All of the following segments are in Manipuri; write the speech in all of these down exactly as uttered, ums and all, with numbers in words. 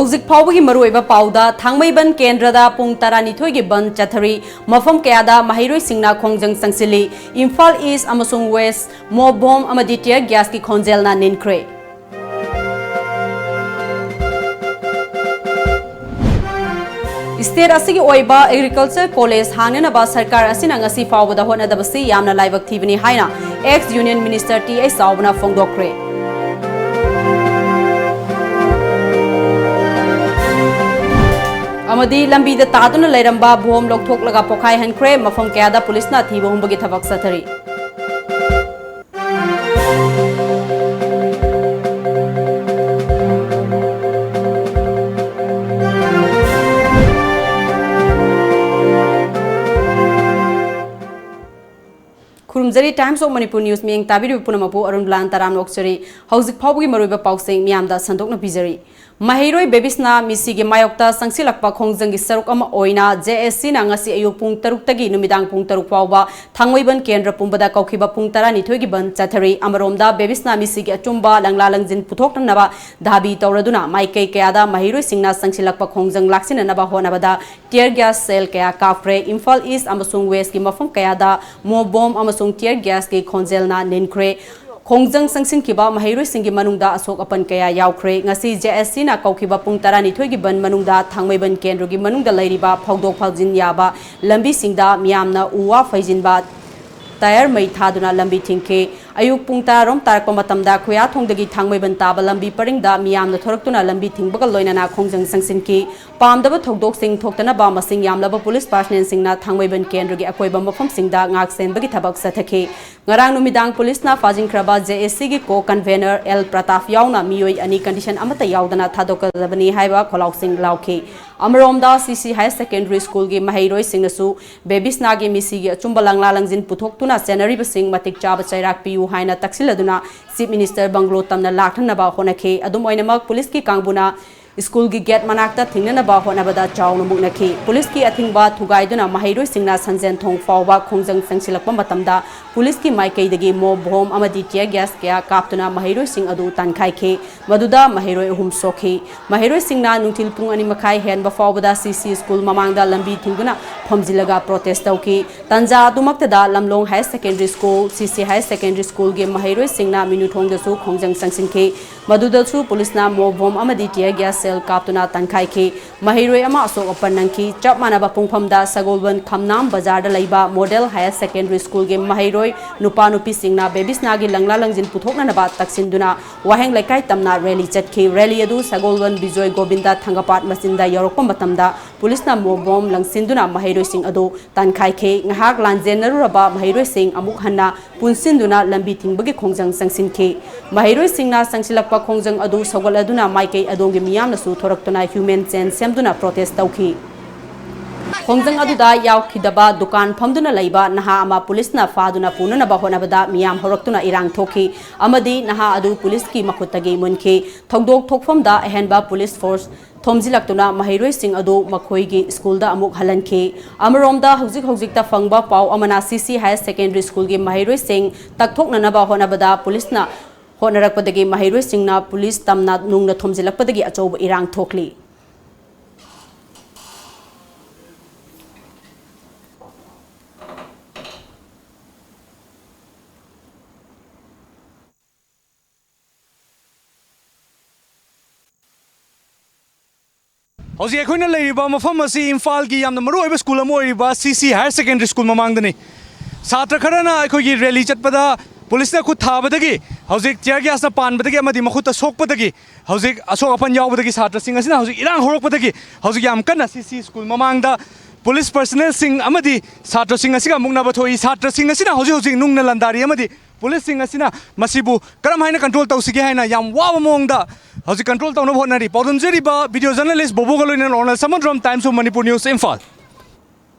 ꯍꯧꯖꯤꯛ ꯐꯥꯎꯕꯒꯤ ꯃꯔꯨꯑꯣꯏꯕ ꯄꯥꯎꯗ, ꯊꯥꯡꯃꯩꯕꯟ ꯀꯦꯟꯗ꯭ꯔꯗ ꯄꯨꯡ ꯇꯔꯥꯅꯤꯊꯣꯏꯒꯤ ꯕꯟꯗ ꯆꯠꯊꯔꯤ꯫ ꯃꯐꯝ ꯀꯌꯥꯗ ꯃꯍꯩꯔꯣꯏꯁꯤꯡꯅ ꯈꯣꯡꯖꯪ ꯆꯪꯁꯤꯜꯂꯤ꯫ ꯏꯝꯐꯥꯜ ꯏꯁ꯭ꯠ ꯑꯃꯁꯨꯡ ꯋꯦꯁ꯭ꯠ ꯃꯣꯞ ꯕꯣꯝ ꯑꯃꯗꯤ tear gas ꯀꯤ ꯈꯣꯟꯖꯦꯜꯅ ꯅꯤꯟꯈ꯭ꯔꯦ꯫ ꯁ꯭ꯇꯦꯠ ꯑꯁꯤꯒꯤ ꯑꯣꯏꯕ ꯑꯦꯒ꯭ꯔꯤꯀꯜꯆꯔ ꯀꯣꯂꯦꯖ ꯍꯥꯡꯅꯅꯕ ꯁꯔꯀꯥꯔ ꯑꯁꯤꯅ ꯉꯁꯤ ꯐꯥꯎꯕꯗ ꯍꯣꯠꯅꯗꯕꯁꯤ ꯌꯥꯝꯅ ꯂꯥꯏꯕꯛ ꯊꯤꯕꯅꯤ ꯍꯥꯏꯅ ex union minister T H ꯆꯥꯎꯕꯅ ꯐꯣꯡꯗꯣꯛꯈ꯭ꯔꯦ꯫ ꯑꯃꯗꯤ ꯂꯝꯕꯤꯗ ꯇꯥꯗꯨꯅ ꯂꯩꯔꯝꯕ ꯕꯣꯝ ꯂꯧꯊꯣꯛꯂꯒ ꯄꯣꯈꯥꯏꯍꯟꯈ꯭ꯔꯦ꯫ ꯃꯐꯝ ꯀꯌꯥꯗ ꯄꯨꯂꯤꯁꯅ ꯊꯤꯕ ꯍꯨꯝꯕꯒꯤ ꯊꯕꯛ ꯆꯠꯊꯔꯤ꯫ ꯈꯨꯔꯨꯝꯖꯔꯤ꯫ Times of Manipur News ꯃꯤꯠꯌꯦꯡ ꯇꯥꯕꯤꯔꯤꯕ ꯄꯨꯝꯅꯃꯛꯄꯨ ꯑꯔꯨꯟ ꯕ꯭ꯂꯥꯟ ꯇꯔꯥꯝꯅ ꯑꯣꯛꯆꯔꯤ꯫ ꯍꯧꯖꯤꯛ ꯐꯥꯎꯕꯒꯤ ꯃꯔꯨꯑꯣꯏꯕ ꯄꯥꯎꯁꯤꯡ ꯃꯤꯌꯥꯝꯗ ꯁꯟꯗꯣꯛꯅ ꯄꯤꯖꯔꯤ꯫ ꯃꯍꯩꯔꯣꯏ ꯕꯦꯕꯤꯁꯅꯥ ꯃꯤꯁꯤꯒꯤ ꯃꯥꯌꯣꯛꯇ ꯆꯪꯁꯤꯜꯂꯛꯄ ꯈꯣꯡꯖꯪꯒꯤ ꯁꯔꯨꯛ ꯑꯃ ꯑꯣꯏꯅ ꯖꯦ ꯑꯦꯁ ꯁꯤꯅ ꯉꯁꯤ ꯑꯌꯨꯛ ꯄꯨꯡ ꯇꯔꯨꯛꯇꯒꯤ ꯅꯨꯃꯤꯗꯥꯡ ꯄꯨꯡ ꯇꯔꯨꯛ ꯐꯥꯎꯕ ꯊꯥꯡꯃꯩꯕꯟ ꯀꯦꯟꯗ꯭ꯔ ꯄꯨꯝꯕꯗ ꯀꯧꯈꯤꯕ ꯄꯨꯡ ꯇꯔꯥꯅꯤꯊꯣꯏꯒꯤ ꯕꯟꯗ ꯆꯠꯊꯔꯤ꯫ ꯑꯃꯔꯣꯝꯗ, ꯕꯦꯕꯤꯁꯅꯥ ꯃꯤꯁꯤꯒꯤ ꯑꯆꯨꯝꯕ ꯂꯪꯂꯥ ꯂꯪꯖꯤꯟ ꯄꯨꯊꯣꯛꯅꯅꯕ ꯗꯥꯕꯤ ꯇꯧꯔꯗꯨꯅ ꯃꯥꯏꯀꯩ ꯀꯌꯥꯗ ꯃꯍꯩꯔꯣꯏꯁꯤꯡꯅ ꯆꯪꯁꯤꯜꯂꯛꯄ ꯈꯣꯡꯖꯪ ꯂꯥꯛꯁꯤꯟꯅꯅꯕ ꯍꯣꯠꯅꯕꯗ tear gas shell ꯀꯌꯥ ꯀꯥꯞꯈ꯭ꯔꯦ꯫ ꯏꯝꯐꯥꯜ ꯏꯁ꯭ꯠ ꯑꯃꯁꯨꯡ ꯋꯦꯁ꯭ꯠꯀꯤ ꯃꯐꯝ ꯀꯌꯥꯗ ꯃꯣꯞ ꯕꯣꯝ ꯑꯃꯁꯨꯡ tear gas ꯀꯤ ꯈꯣꯟꯖꯦꯜꯅ ꯅꯤꯟꯈ꯭ꯔꯦ꯫ ꯈꯣꯡꯖꯪ ꯆꯪꯁꯤꯟꯈꯤꯕ ꯃꯍꯩꯔꯣꯏꯁꯤꯡꯒꯤ ꯃꯅꯨꯡꯗ ꯑꯁꯣꯛ ꯑꯄꯟ ꯀꯌꯥ ꯌꯥꯎꯈ꯭ꯔꯦ꯫ ꯉꯁꯤ ꯖꯦ ꯑꯦꯁ ꯁꯤꯅ ꯀꯧꯈꯤꯕ ꯄꯨꯡ ꯇꯔꯥꯅꯤꯊꯣꯏꯒꯤ ꯕꯟꯗ ꯃꯅꯨꯡꯗ ꯊꯥꯡꯃꯩꯕꯟ ꯀꯦꯟꯗ꯭ꯔꯒꯤ ꯃꯅꯨꯡꯗ ꯂꯩꯔꯤꯕ ꯐꯥꯎꯗꯣꯛ ꯐꯥꯎꯖꯤꯟ ꯌꯥꯕ ꯂꯝꯕꯤꯁꯤꯡꯗ ꯃꯤꯌꯥꯝꯅ ꯎ ꯋꯥ ꯐꯩꯖꯤꯟꯕ, ꯇꯥꯌꯔ ꯃꯩ ꯊꯥꯗꯨꯅ ꯂꯝꯕꯤ ꯊꯤꯡꯈꯤ꯫ ꯑꯌꯨꯛ ꯄꯨꯡ ꯇꯔꯥ ꯔꯣꯝ ꯇꯥꯔꯛꯄ ꯃꯇꯝꯗ ꯈꯨꯌꯥꯊꯣꯡꯗꯒꯤ ꯊꯥꯡꯃꯩꯕꯟ ꯇꯥꯕ ꯂꯝꯕꯤ ꯄꯔꯤꯡꯗ ꯃꯤꯌꯥꯝꯅ ꯊꯣꯔꯛꯇꯨꯅ ꯂꯝꯕꯤ ꯊꯤꯡꯕꯒ ꯂꯣꯏꯅꯅ ꯈꯣꯡꯖꯪ ꯆꯪꯁꯤꯟꯈꯤ꯫ ꯄꯥꯝꯗꯕ ꯊꯧꯗꯣꯛꯁꯤꯡ ꯊꯣꯛꯇꯅꯕ ꯃꯁꯤꯡ ꯌꯥꯝꯂꯕ ꯄꯨꯂꯤꯁ ꯄꯥꯔꯁꯅꯦꯜꯁꯤꯡꯅ ꯊꯥꯡꯃꯩꯕꯟ ꯀꯦꯟꯗ꯭ꯔꯒꯤ ꯑꯀꯣꯏꯕ ꯃꯐꯝꯁꯤꯡꯗ ꯉꯥꯛ ꯁꯦꯟꯕꯒꯤ ꯊꯕꯛ ꯆꯠꯊꯈꯤ꯫ ꯉꯔꯥꯡ ꯅꯨꯃꯤꯗꯥꯡ ꯄꯨꯂꯤꯁꯅ ꯐꯥꯖꯤꯟꯈ꯭ꯔꯕ ꯖꯦ ꯑꯦꯁ ꯁꯤꯒꯤ ꯀꯣ ꯀꯟꯚꯦꯅꯔ ꯑꯦꯜ ꯄ꯭ꯔꯇꯥꯞ ꯌꯥꯎꯅ ꯃꯤꯑꯣꯏ ꯑꯅꯤ ꯀꯟꯗꯤꯁꯟ ꯑꯃꯠꯇ ꯌꯥꯎꯗꯅ ꯊꯥꯗꯣꯛꯀꯗꯕꯅꯤ ꯍꯥꯏꯕ ꯈꯣꯜꯂꯥꯎꯁꯤꯡ ꯂꯥꯎꯈꯤ꯫ ꯑꯃꯔꯣꯝꯗ, ꯁꯤ ꯁꯤ ꯍꯥꯌꯔ ꯁꯦꯀꯦꯟꯗꯔꯤ ꯁ꯭ꯀꯨꯜꯒꯤ ꯃꯍꯩꯔꯣꯏꯁꯤꯡꯅꯁꯨ ꯕꯦꯕꯤꯁꯅꯥꯒꯤ ꯃꯤꯁꯤꯒꯤ ꯑꯆꯨꯝꯕ ꯂꯪꯂꯥ ꯂꯪꯖꯤꯟ ꯄꯨꯊꯣꯛꯇꯨꯅ ꯆꯦꯟꯅꯔꯤꯕꯁꯤꯡ ꯃꯇꯤꯛ ꯆꯥꯕ ꯆꯩꯔꯥꯛ ꯄꯤꯌꯨ ꯍꯥꯏꯅ ꯇꯛꯁꯤꯜꯂꯗꯨꯅ ꯆꯤꯐ ꯃꯤꯅꯤꯁꯇꯔ ꯕꯪꯒ꯭ꯂꯣ ꯇꯝꯅ ꯂꯥꯛꯍꯟꯅꯕ ꯍꯣꯠꯅꯈꯤ꯫ ꯑꯗꯨꯝ ꯑꯣꯏꯅꯃꯛ, ꯄꯨꯂꯤꯁꯀꯤ ꯀꯥꯡꯕꯨꯅ ꯁ꯭ꯀꯨꯜꯒꯤ ꯒꯦꯠ ꯃꯅꯥꯛꯇ ꯊꯤꯡꯅꯅꯕ ꯍꯣꯠꯅꯕꯗ ꯆꯥꯎꯅ ꯃꯨꯛꯅꯈꯤ꯫ ꯄꯨꯂꯤꯁꯀꯤ ꯑꯊꯤꯡꯕ ꯊꯨꯒꯥꯏꯗꯨꯅ ꯃꯍꯩꯔꯣꯏꯁꯤꯡꯅ ꯁꯟꯖꯦꯟ ꯊꯣꯡ ꯐꯥꯎꯕ ꯈꯣꯡꯖꯪ ꯆꯪꯁꯤꯜꯂꯛꯄ ꯃꯇꯝꯗ ꯄꯨꯂꯤꯁꯀꯤ ꯃꯥꯏꯀꯩꯗꯒꯤ ꯃꯣꯞ ꯕꯣꯝ ꯑꯃꯗꯤ ꯇꯤꯌꯔ ꯒ꯭ꯌꯥꯁ ꯀꯌꯥ ꯀꯥꯞꯇꯨꯅ ꯃꯍꯩꯔꯣꯏꯁꯤꯡ ꯑꯗꯨ ꯇꯥꯟꯈꯥꯏꯈꯤ꯫ ꯃꯗꯨꯗ ꯃꯍꯩꯔꯣꯏ ꯑꯍꯨꯝ ꯁꯣꯛꯈꯤ꯫ ꯃꯍꯩꯔꯣꯏꯁꯤꯡꯅ ꯅꯨꯡꯊꯤꯜ ꯄꯨꯡ ꯑꯅꯤ ꯃꯈꯥꯏ ꯍꯦꯟꯕ ꯐꯥꯎꯕꯗ ꯁꯤ ꯁꯤ ꯁ꯭ꯀꯨꯜ ꯃꯃꯥꯡꯗ ꯂꯝꯕꯤ ꯊꯤꯡꯗꯨꯅ ꯐꯝꯖꯤꯜꯂꯒ ꯄ꯭ꯔꯣꯇꯦꯁ ꯇꯧꯈꯤ꯫ ꯇꯟꯖꯥ ꯑꯗꯨꯃꯛꯇꯗ ꯂꯝꯂꯣꯡ ꯍꯥꯌꯔ ꯁꯦꯀꯦꯟꯗꯔꯤ ꯁ꯭ꯀꯨꯜ, ꯁꯤ ꯁꯤ ꯍꯥꯌꯔ ꯁꯦꯀꯦꯟꯗꯔꯤ ꯁ꯭ꯀꯨꯜꯒꯤ ꯃꯍꯩꯔꯣꯏꯁꯤꯡꯅ ꯃꯤꯅꯨꯊꯣꯡꯗꯁꯨ ꯈꯣꯡꯖꯪ ꯆꯪꯁꯤꯟꯈꯤ꯫ ꯃꯗꯨꯗꯁꯨ ꯄꯨꯂꯤꯁꯅ ꯃꯣꯞ ꯕꯣꯝ ꯑꯃꯗꯤ ꯇꯤꯌꯔ ꯒ꯭ꯌꯥꯁ ꯁꯦꯜ ꯀꯥꯞꯇꯨꯅ ꯇꯥꯟꯈꯥꯏꯈꯤ꯫ ꯃꯍꯩꯔꯣꯏ ꯑꯃ ꯑꯁꯣꯛ ꯑꯄꯟ ꯅꯪꯈꯤ꯫ ꯆꯞ ꯃꯥꯟꯅꯕ ꯄꯨꯡꯐꯝꯗ ꯁꯒꯣꯜꯕꯟ ꯈꯝꯅꯥꯝ ꯕꯖꯥꯔꯗ ꯂꯩꯕ ꯃꯣꯗꯦꯜ ꯍꯥꯌꯔ ꯁꯦꯀꯦꯟꯗꯔꯤ ꯁ꯭ꯀꯨꯜꯒꯤ ꯃꯍꯩꯔꯣꯏ ꯅꯨꯄꯥ ꯅꯨꯄꯤꯁꯤꯡꯅ ꯕꯦꯕꯤꯁꯅꯥꯒꯤ ꯂꯪꯂꯥ ꯂꯪꯖꯤꯟ ꯄꯨꯊꯣꯛꯅꯅꯕ ꯇꯛꯁꯤꯟꯗꯨꯅ ꯋꯥꯍꯦꯡ ꯂꯩꯀꯥꯏ ꯇꯝꯅ ꯔꯦꯂꯤ ꯆꯠꯈꯤ꯫ ꯔꯦꯂꯤ ꯑꯗꯨ ꯁꯒꯣꯜꯕꯟ ꯕꯤꯖꯣꯏ ꯒꯣꯕꯤꯟꯗ ꯊꯪꯒꯄꯥꯠ ꯃꯆꯤꯟꯗ ꯌꯧꯔꯛꯄ ꯃꯇꯝꯗ ꯄꯨꯂꯤꯁꯅ ꯃꯣꯞ ꯕꯣꯝ ꯂꯪꯁꯤꯟꯗꯨꯅ ꯃꯍꯩꯔꯣꯏꯁꯤꯡ ꯑꯗꯨ ꯇꯥꯟꯈꯥꯏꯈꯤ꯫ ꯉꯥꯏꯍꯥꯛ ꯂꯥꯟꯖꯦꯟꯅꯔꯨꯔꯕ ꯃꯍꯩꯔꯣꯏꯁꯤꯡ ꯑꯃꯨꯛ ꯍꯟꯅ ꯄꯨꯟꯁꯤꯟꯗꯨꯅ ꯂꯝꯕꯤ ꯊꯤꯡꯕꯒꯤ ꯈꯣꯡꯖꯪ ꯆꯪꯁꯤꯟꯈꯤ꯫ ꯃꯍꯩꯔꯣꯏꯁꯤꯡꯅ ꯆꯪꯁꯤꯜꯂꯛꯄ ꯈꯣꯡꯖꯪ ꯑꯗꯨ ꯁꯧꯒꯠꯂꯗꯨꯅ ꯃꯥꯏꯀꯩ ꯑꯗꯣꯝꯒꯤ ꯃꯤꯌꯥꯝꯅꯁꯨ ꯊꯣꯔꯛꯇꯨꯅ ꯍ꯭ꯌꯨꯃꯦꯟ ꯆꯦꯟ ꯁꯦꯝꯗꯨꯅ ꯄ꯭ꯔꯣꯇꯦꯁ ꯇꯧꯈꯤ꯫ ꯈꯣꯡꯖꯪ ꯑꯗꯨꯗ ꯌꯥꯎꯈꯤꯗꯕ ꯗꯨꯀꯥꯟ ꯐꯝꯗꯨꯅ ꯂꯩꯕ ꯅꯍꯥ ꯑꯃ ꯄꯨꯂꯤꯁꯅ ꯐꯥꯗꯨꯅ ꯄꯨꯅꯅꯕ ꯍꯣꯠꯅꯕꯗ ꯃꯤꯌꯥꯝ ꯍꯧꯔꯛꯇꯨꯅ ꯏꯔꯥꯡ ꯊꯣꯛꯈꯤ ꯑꯃꯗꯤ ꯅꯍꯥ ꯑꯗꯨ ꯄꯨꯂꯤꯁꯀꯤ ꯃꯈꯨꯠꯇꯒꯤ ꯃꯨꯟꯈꯤ꯫ ꯊꯧꯗꯣꯛ ꯊꯣꯛꯐꯝꯗ ꯑꯍꯦꯟꯕ ꯄꯨꯂꯤꯁ ꯐꯣꯔꯁ ꯊꯣꯝꯖꯤꯜꯂꯛꯇꯨꯅ ꯃꯍꯩꯔꯣꯏꯁꯤꯡ ꯑꯗꯨ ꯃꯈꯣꯏꯒꯤ ꯁ꯭ꯀꯨꯜꯗ ꯑꯃꯨꯛ ꯍꯜꯍꯟꯈꯤ꯫ ꯑꯃꯔꯣꯝꯗ ꯍꯧꯖꯤꯛ ꯍꯧꯖꯤꯛꯇ ꯐꯪꯕ ꯄꯥꯎ ꯑꯃꯅ ꯁꯤ ꯁꯤ ꯍꯥꯌꯔ ꯁꯦꯀꯦꯟꯗꯔꯤ ꯁ꯭ꯀꯨꯜꯒꯤ ꯃꯍꯩꯔꯣꯏꯁꯤꯡ ꯇꯛꯊꯣꯛꯅꯅꯕ ꯍꯣꯠꯅꯕꯗ ꯄꯨꯂꯤꯁꯅ ꯍꯣꯠꯅꯔꯛꯄꯗꯒꯤ ꯃꯍꯩꯔꯣꯏꯁꯤꯡꯅ ꯄꯨꯂꯤꯁ ꯇꯝꯅ ꯅꯨꯡꯅ ꯊꯣꯝꯖꯤꯜꯂꯛꯄꯗꯒꯤ ꯑꯆꯧꯕ ꯏꯔꯥꯡ ꯊꯣꯛꯂꯤ꯫ ꯍꯧꯖꯤꯛ ꯑꯩꯈꯣꯏꯅ ꯂꯩꯔꯤꯕ ꯃꯐꯝ ꯑꯁꯤ ꯏꯝꯐꯥꯜꯒꯤ ꯌꯥꯝꯅ ꯃꯔꯨꯑꯣꯏꯕ ꯁ꯭ꯀꯨꯜ ꯑꯃ ꯑꯣꯏꯔꯤꯕ ꯁꯤ ꯁꯤ ꯍꯥꯌꯔ ꯁꯦꯀꯦꯟꯗꯔꯤ ꯁ꯭ꯀꯨꯜ ꯃꯃꯥꯡꯗꯅꯤ꯫ ꯁꯥꯇ꯭ꯔ ꯈꯔꯅ ꯑꯩꯈꯣꯏꯒꯤ ꯔꯦꯂꯤ ꯆꯠꯄꯗ ꯄꯨꯂꯤꯁꯅ ꯈꯨꯠ ꯊꯥꯕꯗꯒꯤ, ꯍꯧꯖꯤꯛ ꯇꯤꯌꯔ ꯒ꯭ꯌꯥꯁꯅ ꯄꯥꯟꯕꯗꯒꯤ ꯑꯃꯗꯤ ꯃꯈꯨꯠꯇ ꯁꯣꯛꯄꯗꯒꯤ ꯍꯧꯖꯤꯛ ꯑꯁꯣꯛ ꯑꯄꯟ ꯌꯥꯎꯕꯗꯒꯤ ꯁꯥꯇ꯭ꯔꯁꯤꯡ ꯑꯁꯤꯅ ꯍꯧꯖꯤꯛ ꯏꯔꯥꯡ ꯍꯧꯔꯛꯄꯗꯒꯤ ꯍꯧꯖꯤꯛ ꯌꯥꯝ ꯀꯟꯅ ꯁꯤ ꯁꯤ ꯁ꯭ꯀꯨꯜ ꯃꯃꯥꯡꯗ ꯄꯨꯂꯤꯁ ꯄꯔꯁꯅꯦꯜꯁꯤꯡ ꯑꯃꯗꯤ ꯁꯥꯇ꯭ꯔꯁꯤꯡ ꯑꯁꯤꯒ ꯃꯨꯛꯅꯕ ꯊꯣꯛꯏ꯫ ꯁꯥꯇ꯭ꯔꯁꯤꯡ ꯑꯁꯤꯅ ꯍꯧꯖꯤꯛ ꯍꯧꯖꯤꯛ ꯅꯨꯡꯅ ꯂꯥꯟꯗꯥꯔꯤ ꯑꯃꯗꯤ ꯄꯨꯂꯤꯁꯁꯤꯡ ꯑꯁꯤꯅ ꯃꯁꯤꯕꯨ ꯀꯔꯝ ꯍꯥꯏꯅ ꯀꯟꯇ꯭ꯔꯣꯜ ꯇꯧꯁꯤꯒꯦ ꯍꯥꯏꯅ ꯌꯥꯝ ꯋꯥꯕ ꯃꯑꯣꯡꯗ ꯍꯧꯖꯤꯛ ꯀꯟꯇ꯭ꯔꯣꯜ ꯇꯧꯅꯕ ꯍꯣꯠꯅꯔꯤ꯫ ꯄꯥꯎꯗꯝꯖꯔꯤꯕ ꯚꯤꯗꯤꯑꯣ ꯖꯔꯅꯦꯂꯤꯁ ꯕꯣꯕꯣꯒ ꯂꯣꯏꯅꯅ Ronel ꯁꯃꯨꯗ꯭ꯔꯝ, Times of Manipur News, Imphal.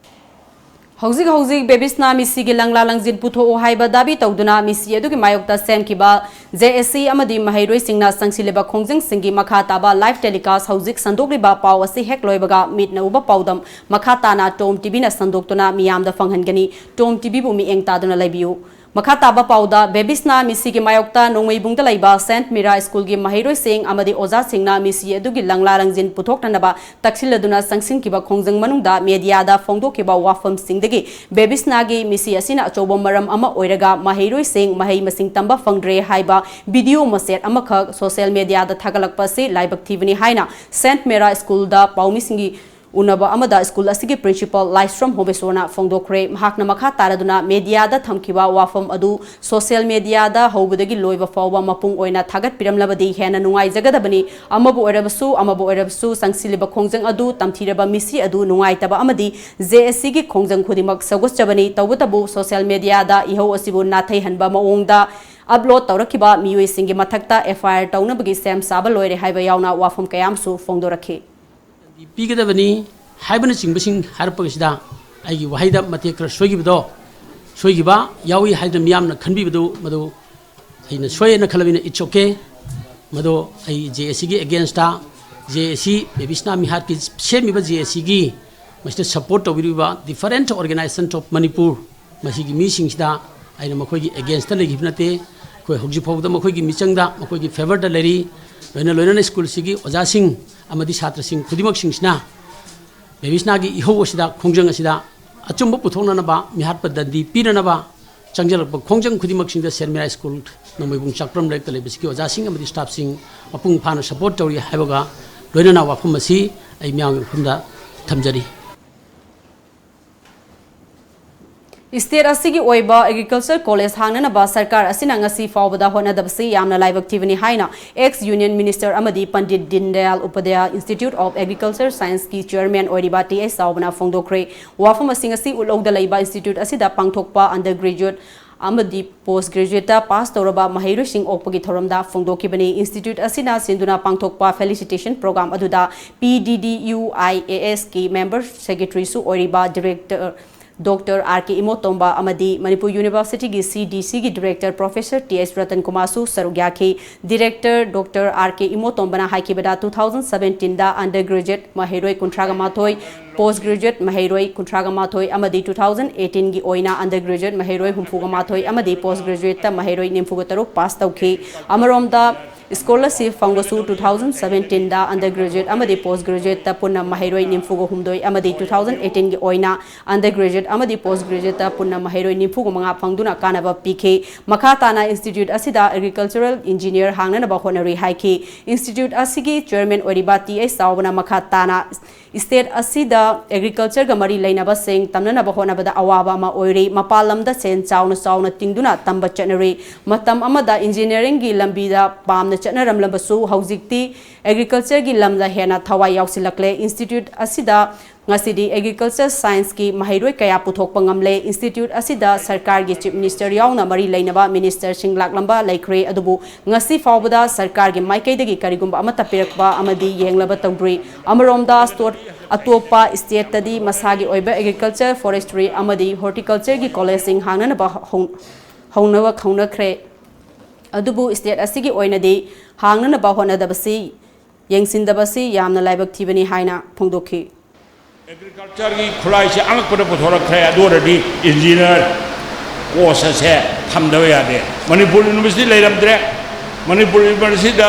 ꯍꯧꯖꯤꯛ ꯍꯧꯖꯤꯛ ꯕꯦꯕꯤꯁꯅꯥ ꯃꯤꯁꯤꯒꯤ ꯂꯪꯂꯥ ꯂꯪꯖꯤꯟ ꯄꯨꯊꯣꯛꯎ ꯍꯥꯏꯕ ꯗꯥꯕꯤ ꯇꯧꯗꯨꯅ ꯃꯤꯁꯤ ꯑꯗꯨꯒꯤ ꯃꯥꯌꯣꯛꯇ ꯁꯦꯝꯈꯤꯕ ꯖꯦ ꯑꯦꯁ ꯁꯤ ꯑꯃꯗꯤ ꯃꯍꯩꯔꯣꯏꯁꯤꯡꯅ ꯆꯪꯁꯤꯜꯂꯤꯕ ꯈꯣꯡꯖꯪꯁꯤꯡꯒꯤ ꯃꯈꯥ ꯇꯥꯕ live telecast ꯍꯧꯖꯤꯛ ꯁꯟꯗꯣꯛꯂꯤꯕ ꯄꯥꯎ ꯑꯁꯤ ꯍꯦꯛ ꯂꯣꯏꯕꯒ ꯃꯤꯠꯅ ꯎꯕ ꯄꯥꯎꯗꯝ ꯃꯈꯥ ꯇꯥꯅ ꯇꯣꯝ ꯇꯤꯚꯤꯅ ꯁꯟꯗꯣꯛꯇꯨꯅ ꯃꯤꯌꯥꯝꯗ ꯐꯪꯍꯟꯒꯅꯤ꯫ ꯇꯣꯝ ꯇꯤꯚꯤꯕꯨ ꯃꯤꯠꯌꯦꯡ ꯇꯥꯗꯨꯅ ꯂꯩꯕꯤꯌꯨ꯫ ꯃꯈꯥ ꯇꯥꯕ ꯄꯥꯎꯗ, ꯕꯦꯕꯤꯁꯅꯥ ꯃꯤꯁꯤꯒꯤ ꯃꯥꯌꯣꯛꯇ ꯅꯣꯡꯃꯩꯕꯨꯡꯗ ꯂꯩꯕ ꯁꯦꯟꯠ ꯃꯤꯔꯥ ꯁ꯭ꯀꯨꯜꯒꯤ ꯃꯍꯩꯔꯣꯏꯁꯤꯡ ꯑꯃꯗꯤ ꯑꯣꯖꯥꯁꯤꯡꯅ ꯃꯤꯁꯤ ꯑꯗꯨꯒꯤ ꯂꯪꯂꯥ ꯂꯪꯖꯤꯟ ꯄꯨꯊꯣꯛꯅꯅꯕ ꯇꯛꯁꯤꯜꯂꯗꯨꯅ ꯆꯪꯁꯤꯟꯈꯤꯕ ꯈꯣꯡꯖꯪ ꯃꯅꯨꯡꯗ ꯃꯦꯗꯤꯌꯥꯗ ꯐꯣꯡꯗꯣꯛꯈꯤꯕ ꯋꯥꯐꯝꯁꯤꯡꯗꯒꯤ ꯕꯦꯕꯤꯁꯅꯥꯒꯤ ꯃꯤꯁꯤ ꯑꯁꯤꯅ ꯑꯆꯧꯕ ꯃꯔꯝ ꯑꯃ ꯑꯣꯏꯔꯒ ꯃꯍꯩꯔꯣꯏꯁꯤꯡ ꯃꯍꯩ ꯃꯁꯤꯡ ꯇꯝꯕ ꯐꯪꯗ꯭ꯔꯦ ꯍꯥꯏꯕ ꯚꯤꯗꯤꯑꯣ ꯃꯆꯦꯠ ꯑꯃꯈꯛ ꯁꯣꯁꯤꯌꯦꯜ ꯃꯦꯗꯤꯌꯥꯗ ꯊꯥꯒꯠꯂꯛꯄ ꯑꯁꯤ ꯂꯥꯏꯕꯛ ꯊꯤꯕꯅꯤ ꯍꯥꯏꯅ ꯁꯦꯟꯠ ꯃꯦꯔꯥ ꯁ꯭ꯀꯨꯜꯗ ꯄꯥꯎꯃꯤꯁꯤꯡꯒꯤ ꯎꯅꯕ ꯑꯃꯗ ꯁ꯭ꯀꯨꯜ ꯑꯁꯤꯒꯤ ꯄ꯭ꯔꯤꯟꯁꯤꯄꯥꯜ ꯂꯥꯏꯁ꯭ꯔꯝ ꯍꯣꯕꯦꯁꯣꯔꯅ ꯐꯣꯡꯗꯣꯛꯈ꯭ꯔꯦ꯫ ꯃꯍꯥꯛꯅ ꯃꯈꯥ ꯇꯥꯔꯗꯨꯅ ꯃꯦꯗꯤꯌꯥꯗ ꯊꯝꯈꯤꯕ ꯋꯥꯐꯝ ꯑꯗꯨ ꯁꯣꯁꯤꯌꯦꯜ ꯃꯦꯗꯤꯌꯥꯗ ꯍꯧꯕꯗꯒꯤ ꯂꯣꯏꯕ ꯐꯥꯎꯕ ꯃꯄꯨꯡ ꯑꯣꯏꯅ ꯊꯥꯒꯠꯄꯤꯔꯝꯂꯕꯗꯤ ꯍꯦꯟꯅ ꯅꯨꯡꯉꯥꯏꯖꯒꯗꯕꯅꯤ꯫ ꯑꯃꯕꯨ ꯑꯣꯏꯔꯕꯁꯨ, ꯑꯃꯕꯨ ꯑꯣꯏꯔꯕꯁꯨ, ꯆꯪꯁꯤꯜꯂꯤꯕ ꯈꯣꯡꯖꯪ ꯑꯗꯨ ꯇꯝꯊꯤꯔꯕ ꯃꯤꯁꯤ ꯑꯗꯨ ꯅꯨꯡꯉꯥꯏꯇꯕ ꯑꯃꯗꯤ ꯖꯦ ꯑꯦꯁ ꯁꯤꯒꯤ ꯈꯣꯡꯖꯪ ꯈꯨꯗꯤꯡꯃꯛ ꯁꯧꯒꯠꯆꯕꯅꯤ꯫ ꯇꯧꯕꯇꯕꯨ, ꯁꯣꯁꯤꯌꯦꯜ ꯃꯦꯗꯤꯌꯥꯗ ꯏꯍꯧ ꯑꯁꯤꯕꯨ ꯅꯥꯊꯩꯍꯟꯕ ꯃꯑꯣꯡꯗ ꯑꯞꯂꯣꯗ ꯇꯧꯔꯛꯈꯤꯕ ꯃꯤꯑꯣꯏꯁꯤꯡꯒꯤ ꯃꯊꯛꯇ ꯑꯦꯐ ꯑꯥꯏ ꯑꯥꯔ ꯇꯧꯅꯕꯒꯤ ꯁꯦꯝ ꯁꯥꯕ ꯂꯣꯏꯔꯦ ꯍꯥꯏꯕ ꯌꯥꯎꯅ ꯋꯥꯐꯝ ꯀꯌꯥ ꯑꯃꯁꯨ ꯐꯣꯡꯗꯣꯔꯛꯈꯤ꯫ ꯄꯤꯒꯗꯕꯅꯤ ꯍꯥꯏꯕꯅꯆꯤꯡꯕꯁꯤꯡ ꯍꯥꯏꯔꯛꯄꯁꯤꯗ ꯑꯩꯒꯤ ꯋꯥꯍꯩꯗ ꯃꯇꯦꯛ ꯈꯔ ꯁꯣꯏꯈꯤꯕꯗꯣ, ꯁꯣꯏꯈꯤꯕ ꯌꯥꯎꯏ ꯍꯥꯏꯗꯅ ꯃꯤꯌꯥꯝꯅ ꯈꯟꯕꯤꯕꯗꯨ ꯃꯗꯨ ꯑꯩꯅ ꯁꯣꯏ ꯍꯥꯏꯅ ꯈꯜꯂꯕꯅꯤꯅ, it's okay꯫ ꯃꯗꯨ ꯑꯩ ꯖꯦ ꯑꯦ ꯁꯤꯒꯤ against ꯇ, ꯖꯦ ꯑꯦ ꯁꯤ ꯕꯦꯕꯤꯁꯅꯥ ꯃꯤꯍꯥꯠꯀꯤ ꯁꯦꯝꯃꯤꯕ ꯖꯦ ꯑꯦ ꯁꯤꯒꯤ ꯃꯁꯤꯗ support ꯇꯧꯕꯤꯔꯤꯕ different organization of Manipur, ꯃꯁꯤꯒꯤ ꯃꯤꯁꯤꯡꯁꯤꯗ ꯑꯩꯅ ꯃꯈꯣꯏꯒꯤ against ꯇ ꯂꯩꯈꯤꯕ ꯅꯠꯇꯦ꯫ ꯑꯩꯈꯣꯏ ꯍꯧꯖꯤꯛ ꯐꯥꯎꯕꯗ ꯃꯈꯣꯏꯒꯤ ꯃꯤꯆꯪꯗ, ꯃꯈꯣꯏꯒꯤ favour ꯗ ꯂꯩꯔꯤ꯫ ꯂꯣꯏꯅ ꯂꯣꯏꯅꯅ ꯁ꯭ꯀꯨꯜꯁꯤꯒꯤ ꯑꯣꯖꯥꯁꯤꯡ ꯑꯃꯗꯤ ꯁꯥꯇ꯭ꯔꯁꯤꯡ ꯈꯨꯗꯤꯡꯃꯛꯁꯤꯡꯁꯤꯅ ꯕꯦꯕꯤꯁꯅꯥꯒꯤ ꯏꯍꯧ ꯑꯁꯤꯗ, ꯈꯣꯡꯖꯪ ꯑꯁꯤꯗ ꯑꯆꯨꯝꯕ ꯄꯨꯊꯣꯛꯅꯅꯕ, ꯃꯤꯍꯥꯠꯄ ꯗꯟꯗꯤ ꯄꯤꯅꯅꯕ ꯆꯪꯁꯤꯜꯂꯛꯄ ꯈꯣꯡꯖꯪ ꯈꯨꯗꯤꯡꯃꯛꯁꯤꯡꯗ ꯁꯦꯟꯠ ꯃꯦꯔꯥ ꯁ꯭ꯀꯨꯜ ꯅꯣꯡꯃꯩꯕꯨꯡ ꯆꯥꯛꯄ꯭ꯔꯝ ꯂꯩꯔꯛꯇ ꯂꯩꯕꯁꯤꯒꯤ ꯑꯣꯖꯥꯁꯤꯡ ꯑꯃꯗꯤ staff ꯁꯤꯡ ꯃꯄꯨꯡ ꯐꯥꯅ support ꯇꯧꯔꯤ ꯍꯥꯏꯕꯒ ꯂꯣꯏꯅꯅ ꯋꯥꯐꯝ ꯑꯁꯤ ꯑꯩ ꯃꯤꯌꯥꯝꯒꯤ ꯃꯐꯝꯗ ꯊꯝꯖꯔꯤ꯫ ꯁ꯭ꯇꯦꯠ ꯑꯁꯤꯒꯤ ꯑꯣꯏꯕ ꯑꯦꯒ꯭ꯔꯤꯀꯜꯆꯔ ꯀꯣꯂꯦꯖ ꯍꯥꯡꯅꯅꯕ ꯁꯔꯀꯥꯔ ꯑꯁꯤꯅ ꯉꯁꯤ ꯐꯥꯎꯕꯗ ꯍꯣꯠꯅꯗꯕꯁꯤ ꯌꯥꯝꯅ ꯂꯥꯏꯕꯛ ꯊꯤꯕꯅꯤ ꯍꯥꯏꯅ ex Union Minister ꯑꯃꯗꯤ ꯄꯟꯗꯤꯠ ꯗꯤꯟ Dayal Upadhyay Institute of Agriculture Science ꯀꯤ chairman ꯑꯣꯏꯔꯤꯕ ꯇꯤ ꯑꯩꯆ ꯆꯥꯎꯕꯅ ꯐꯣꯡꯗꯣꯛꯈ꯭ꯔꯦ꯫ ꯋꯥꯐꯝ ꯑꯁꯤꯡ ꯑꯁꯤ ꯎꯠꯂꯧꯗ ꯂꯩꯕ institute ꯑꯁꯤꯗ ꯄꯥꯡꯊꯣꯛꯄ undergraduate ꯑꯃꯗꯤ post graduate ꯇ pass ꯇꯧꯔꯕ ꯃꯍꯩꯔꯣꯏꯁꯤꯡ ꯑꯣꯛꯄꯒꯤ ꯊꯧꯔꯝꯗ ꯐꯣꯡꯗꯣꯛꯈꯤꯕꯅꯤ꯫ Institute ꯑꯁꯤꯅ ꯁꯤꯟꯗꯨꯅ ꯄꯥꯡꯊꯣꯛꯄ felicitation program ꯑꯗꯨꯗ ꯄꯤ ꯗꯤ ꯗꯤ ꯌꯨ ꯑꯥꯏ ꯑꯦ ꯑꯦꯁ ꯀꯤ member secretary ꯁꯨ ꯑꯣꯏꯔꯤꯕ Director ꯗꯣꯛꯇꯔ ꯑꯥꯔ ꯀꯦ ꯏꯃꯣꯇꯣꯝꯕ ꯑꯃꯗꯤ ꯃꯅꯤꯄꯨꯔ ꯌꯨꯅꯤꯚꯔꯁꯤꯇꯤꯒꯤ ꯁꯤ ꯗꯤ ꯁꯤꯒꯤ ꯗꯤꯔꯦꯛꯇꯔ ꯄ꯭ꯔꯣꯐꯦꯁꯔ ꯇꯤ ꯑꯦꯁ ꯔꯇꯟ ꯀꯨꯃꯥꯔꯁꯨ ꯁꯔꯨꯛ ꯌꯥꯈꯤ꯫ ꯗꯤꯔꯦꯛꯇꯔ ꯗꯣꯛꯇꯔ ꯑꯥꯔ ꯀꯦ ꯏꯃꯣꯇꯣꯝꯕꯅ ꯍꯥꯏꯈꯤꯕꯗ, two thousand seventeenꯗ undergraduate ꯃꯍꯩꯔꯣꯏ ꯀꯨꯟꯊ꯭ꯔꯥꯒ ꯃꯥꯊꯣꯏ, post graduate ꯃꯍꯩꯔꯣꯏ ꯀꯨꯟꯊ꯭ꯔꯥꯒ ꯃꯥꯊꯣꯏ ꯑꯃꯗꯤ two thousand eighteenꯒꯤ ꯑꯣꯏꯅ undergraduate ꯃꯍꯩꯔꯣꯏ ꯍꯨꯝꯐꯨꯒ ꯃꯥꯊꯣꯏ ꯑꯃꯗꯤ post graduateꯇ ꯃꯍꯩꯔꯣꯏ ꯅꯤꯐꯨꯒ ꯇꯔꯨꯛ ꯄꯥꯁ ꯇꯧꯈꯤ꯫ ꯑꯃꯔꯣꯝꯗ, ꯁ꯭ꯀꯣꯂꯔꯁꯤꯞ ꯐꯪꯕꯁꯨ two thousand seventeenꯗ undergraduate ꯑꯃꯗꯤ post graduateꯇ ꯄꯨꯟꯅ ꯃꯍꯩꯔꯣꯏ ꯅꯤꯐꯨꯒ ꯍꯨꯝꯗꯣꯏ ꯑꯃꯗꯤ two thousand eighteenꯒꯤ ꯑꯣꯏꯅ undergraduate ꯑꯃꯗꯤ post graduateꯇ ꯄꯨꯟꯅ ꯃꯍꯩꯔꯣꯏ ꯅꯤꯐꯨꯒ ꯃꯉꯥ ꯐꯪꯗꯨꯅ ꯀꯥꯟꯅꯕ ꯄꯤꯈꯤ꯫ ꯃꯈꯥ ꯇꯥꯅ institute ꯑꯁꯤꯗ agricultural engineer ꯍꯥꯡꯅꯅꯕ ꯍꯣꯠꯅꯔꯤ ꯍꯥꯏꯈꯤ꯫ Institute ꯑꯁꯤꯒꯤ chairman ꯑꯣꯏꯔꯤꯕ ꯇꯤ ꯑꯩꯆ ꯆꯥꯎꯕꯅ ꯃꯈꯥ ꯇꯥꯅ state ꯑꯁꯤꯗ agricultureꯒ ꯃꯔꯤ ꯂꯩꯅꯕꯁꯤꯡ ꯇꯝꯅꯅꯕ ꯍꯣꯠꯅꯕꯗ ꯑꯋꯥꯕ ꯑꯃ ꯑꯣꯏꯔꯤ꯫ ꯃꯄꯥꯟ ꯂꯝꯗ ꯁꯦꯟ ꯆꯥꯎꯅ ꯆꯥꯎꯅ ꯇꯤꯡꯗꯨꯅ ꯇꯝꯕ ꯆꯠꯅꯔꯤ꯫ ꯃꯇꯝ ꯑꯃꯗ engineeringꯒꯤ ꯂꯝꯕꯤꯗ ꯄꯥꯝꯅ ꯆꯠꯅꯔꯝꯂꯕꯁꯨ, ꯍꯧꯖꯤꯛꯇꯤ agricultureꯒꯤ ꯂꯝꯗ ꯍꯦꯟꯅ ꯊꯋꯥꯏ ꯌꯥꯎꯁꯤꯜꯂꯛꯂꯦ꯫ Institute ꯑꯁꯤꯗ ꯉꯁꯤꯗꯤ agriculture scienceꯀꯤ ꯃꯍꯩꯔꯣꯏ ꯀꯌꯥ ꯄꯨꯊꯣꯛꯄ ꯉꯝꯂꯦ꯫ Institute ꯑꯁꯤꯗ ꯁꯔꯀꯥꯔꯒꯤ chief minister ꯌꯥꯎꯅ ꯃꯔꯤ ꯂꯩꯅꯕ ministerꯁꯤꯡ ꯂꯥꯛꯂꯝꯕ ꯂꯩꯈ꯭ꯔꯦ, ꯑꯗꯨꯕꯨ ꯉꯁꯤ ꯐꯥꯎꯕꯗ ꯁꯔꯀꯥꯔꯒꯤ ꯃꯥꯏꯀꯩꯗꯒꯤ ꯀꯔꯤꯒꯨꯝꯕ ꯑꯃꯠꯇ ꯄꯤꯔꯛꯄ ꯑꯃꯗꯤ ꯌꯦꯡꯂꯕ ꯇꯧꯗ꯭ꯔꯤ꯫ ꯑꯃꯔꯣꯝꯗ, state ꯑꯇꯣꯞꯄ stateꯇꯗꯤ ꯃꯁꯥꯒꯤ ꯑꯣꯏꯕ agriculture, forestry ꯑꯃꯗꯤ horticultureꯒꯤ collegeꯁꯤꯡ ꯍꯥꯡꯅꯅꯕ ꯍꯧ-, ꯍꯧꯅꯕ ꯍꯧꯅꯈ꯭ꯔꯦ꯫ ꯑꯗꯨꯕꯨ state ꯑꯁꯤꯒꯤ ꯑꯣꯏꯅꯗꯤ ꯍꯥꯡꯅꯅꯕ ꯍꯣꯠꯅꯗꯕꯁꯤ, ꯌꯦꯡꯁꯤꯟꯗꯕꯁꯤ ꯌꯥꯝꯅ ꯂꯥꯏꯕꯛ ꯊꯤꯕꯅꯤ ꯍꯥꯏꯅ ꯐꯣꯡꯗꯣꯛꯈꯤ꯫ Agricultureꯒꯤ ꯈꯨꯠꯂꯥꯏꯁꯦ ꯑꯉꯛꯄꯗ ꯄꯨꯊꯣꯔꯛꯈ꯭ꯔꯦ꯫ ꯑꯗꯨ ꯑꯣꯏꯔꯗꯤ engineer course ꯑꯁꯦ ꯊꯝꯗꯕ ꯌꯥꯗꯦ꯫ ꯃꯅꯤꯄꯨꯔ university ꯂꯩꯔꯝꯗ꯭ꯔꯦ꯫ ꯃꯅꯤꯄꯨꯔ universityꯗ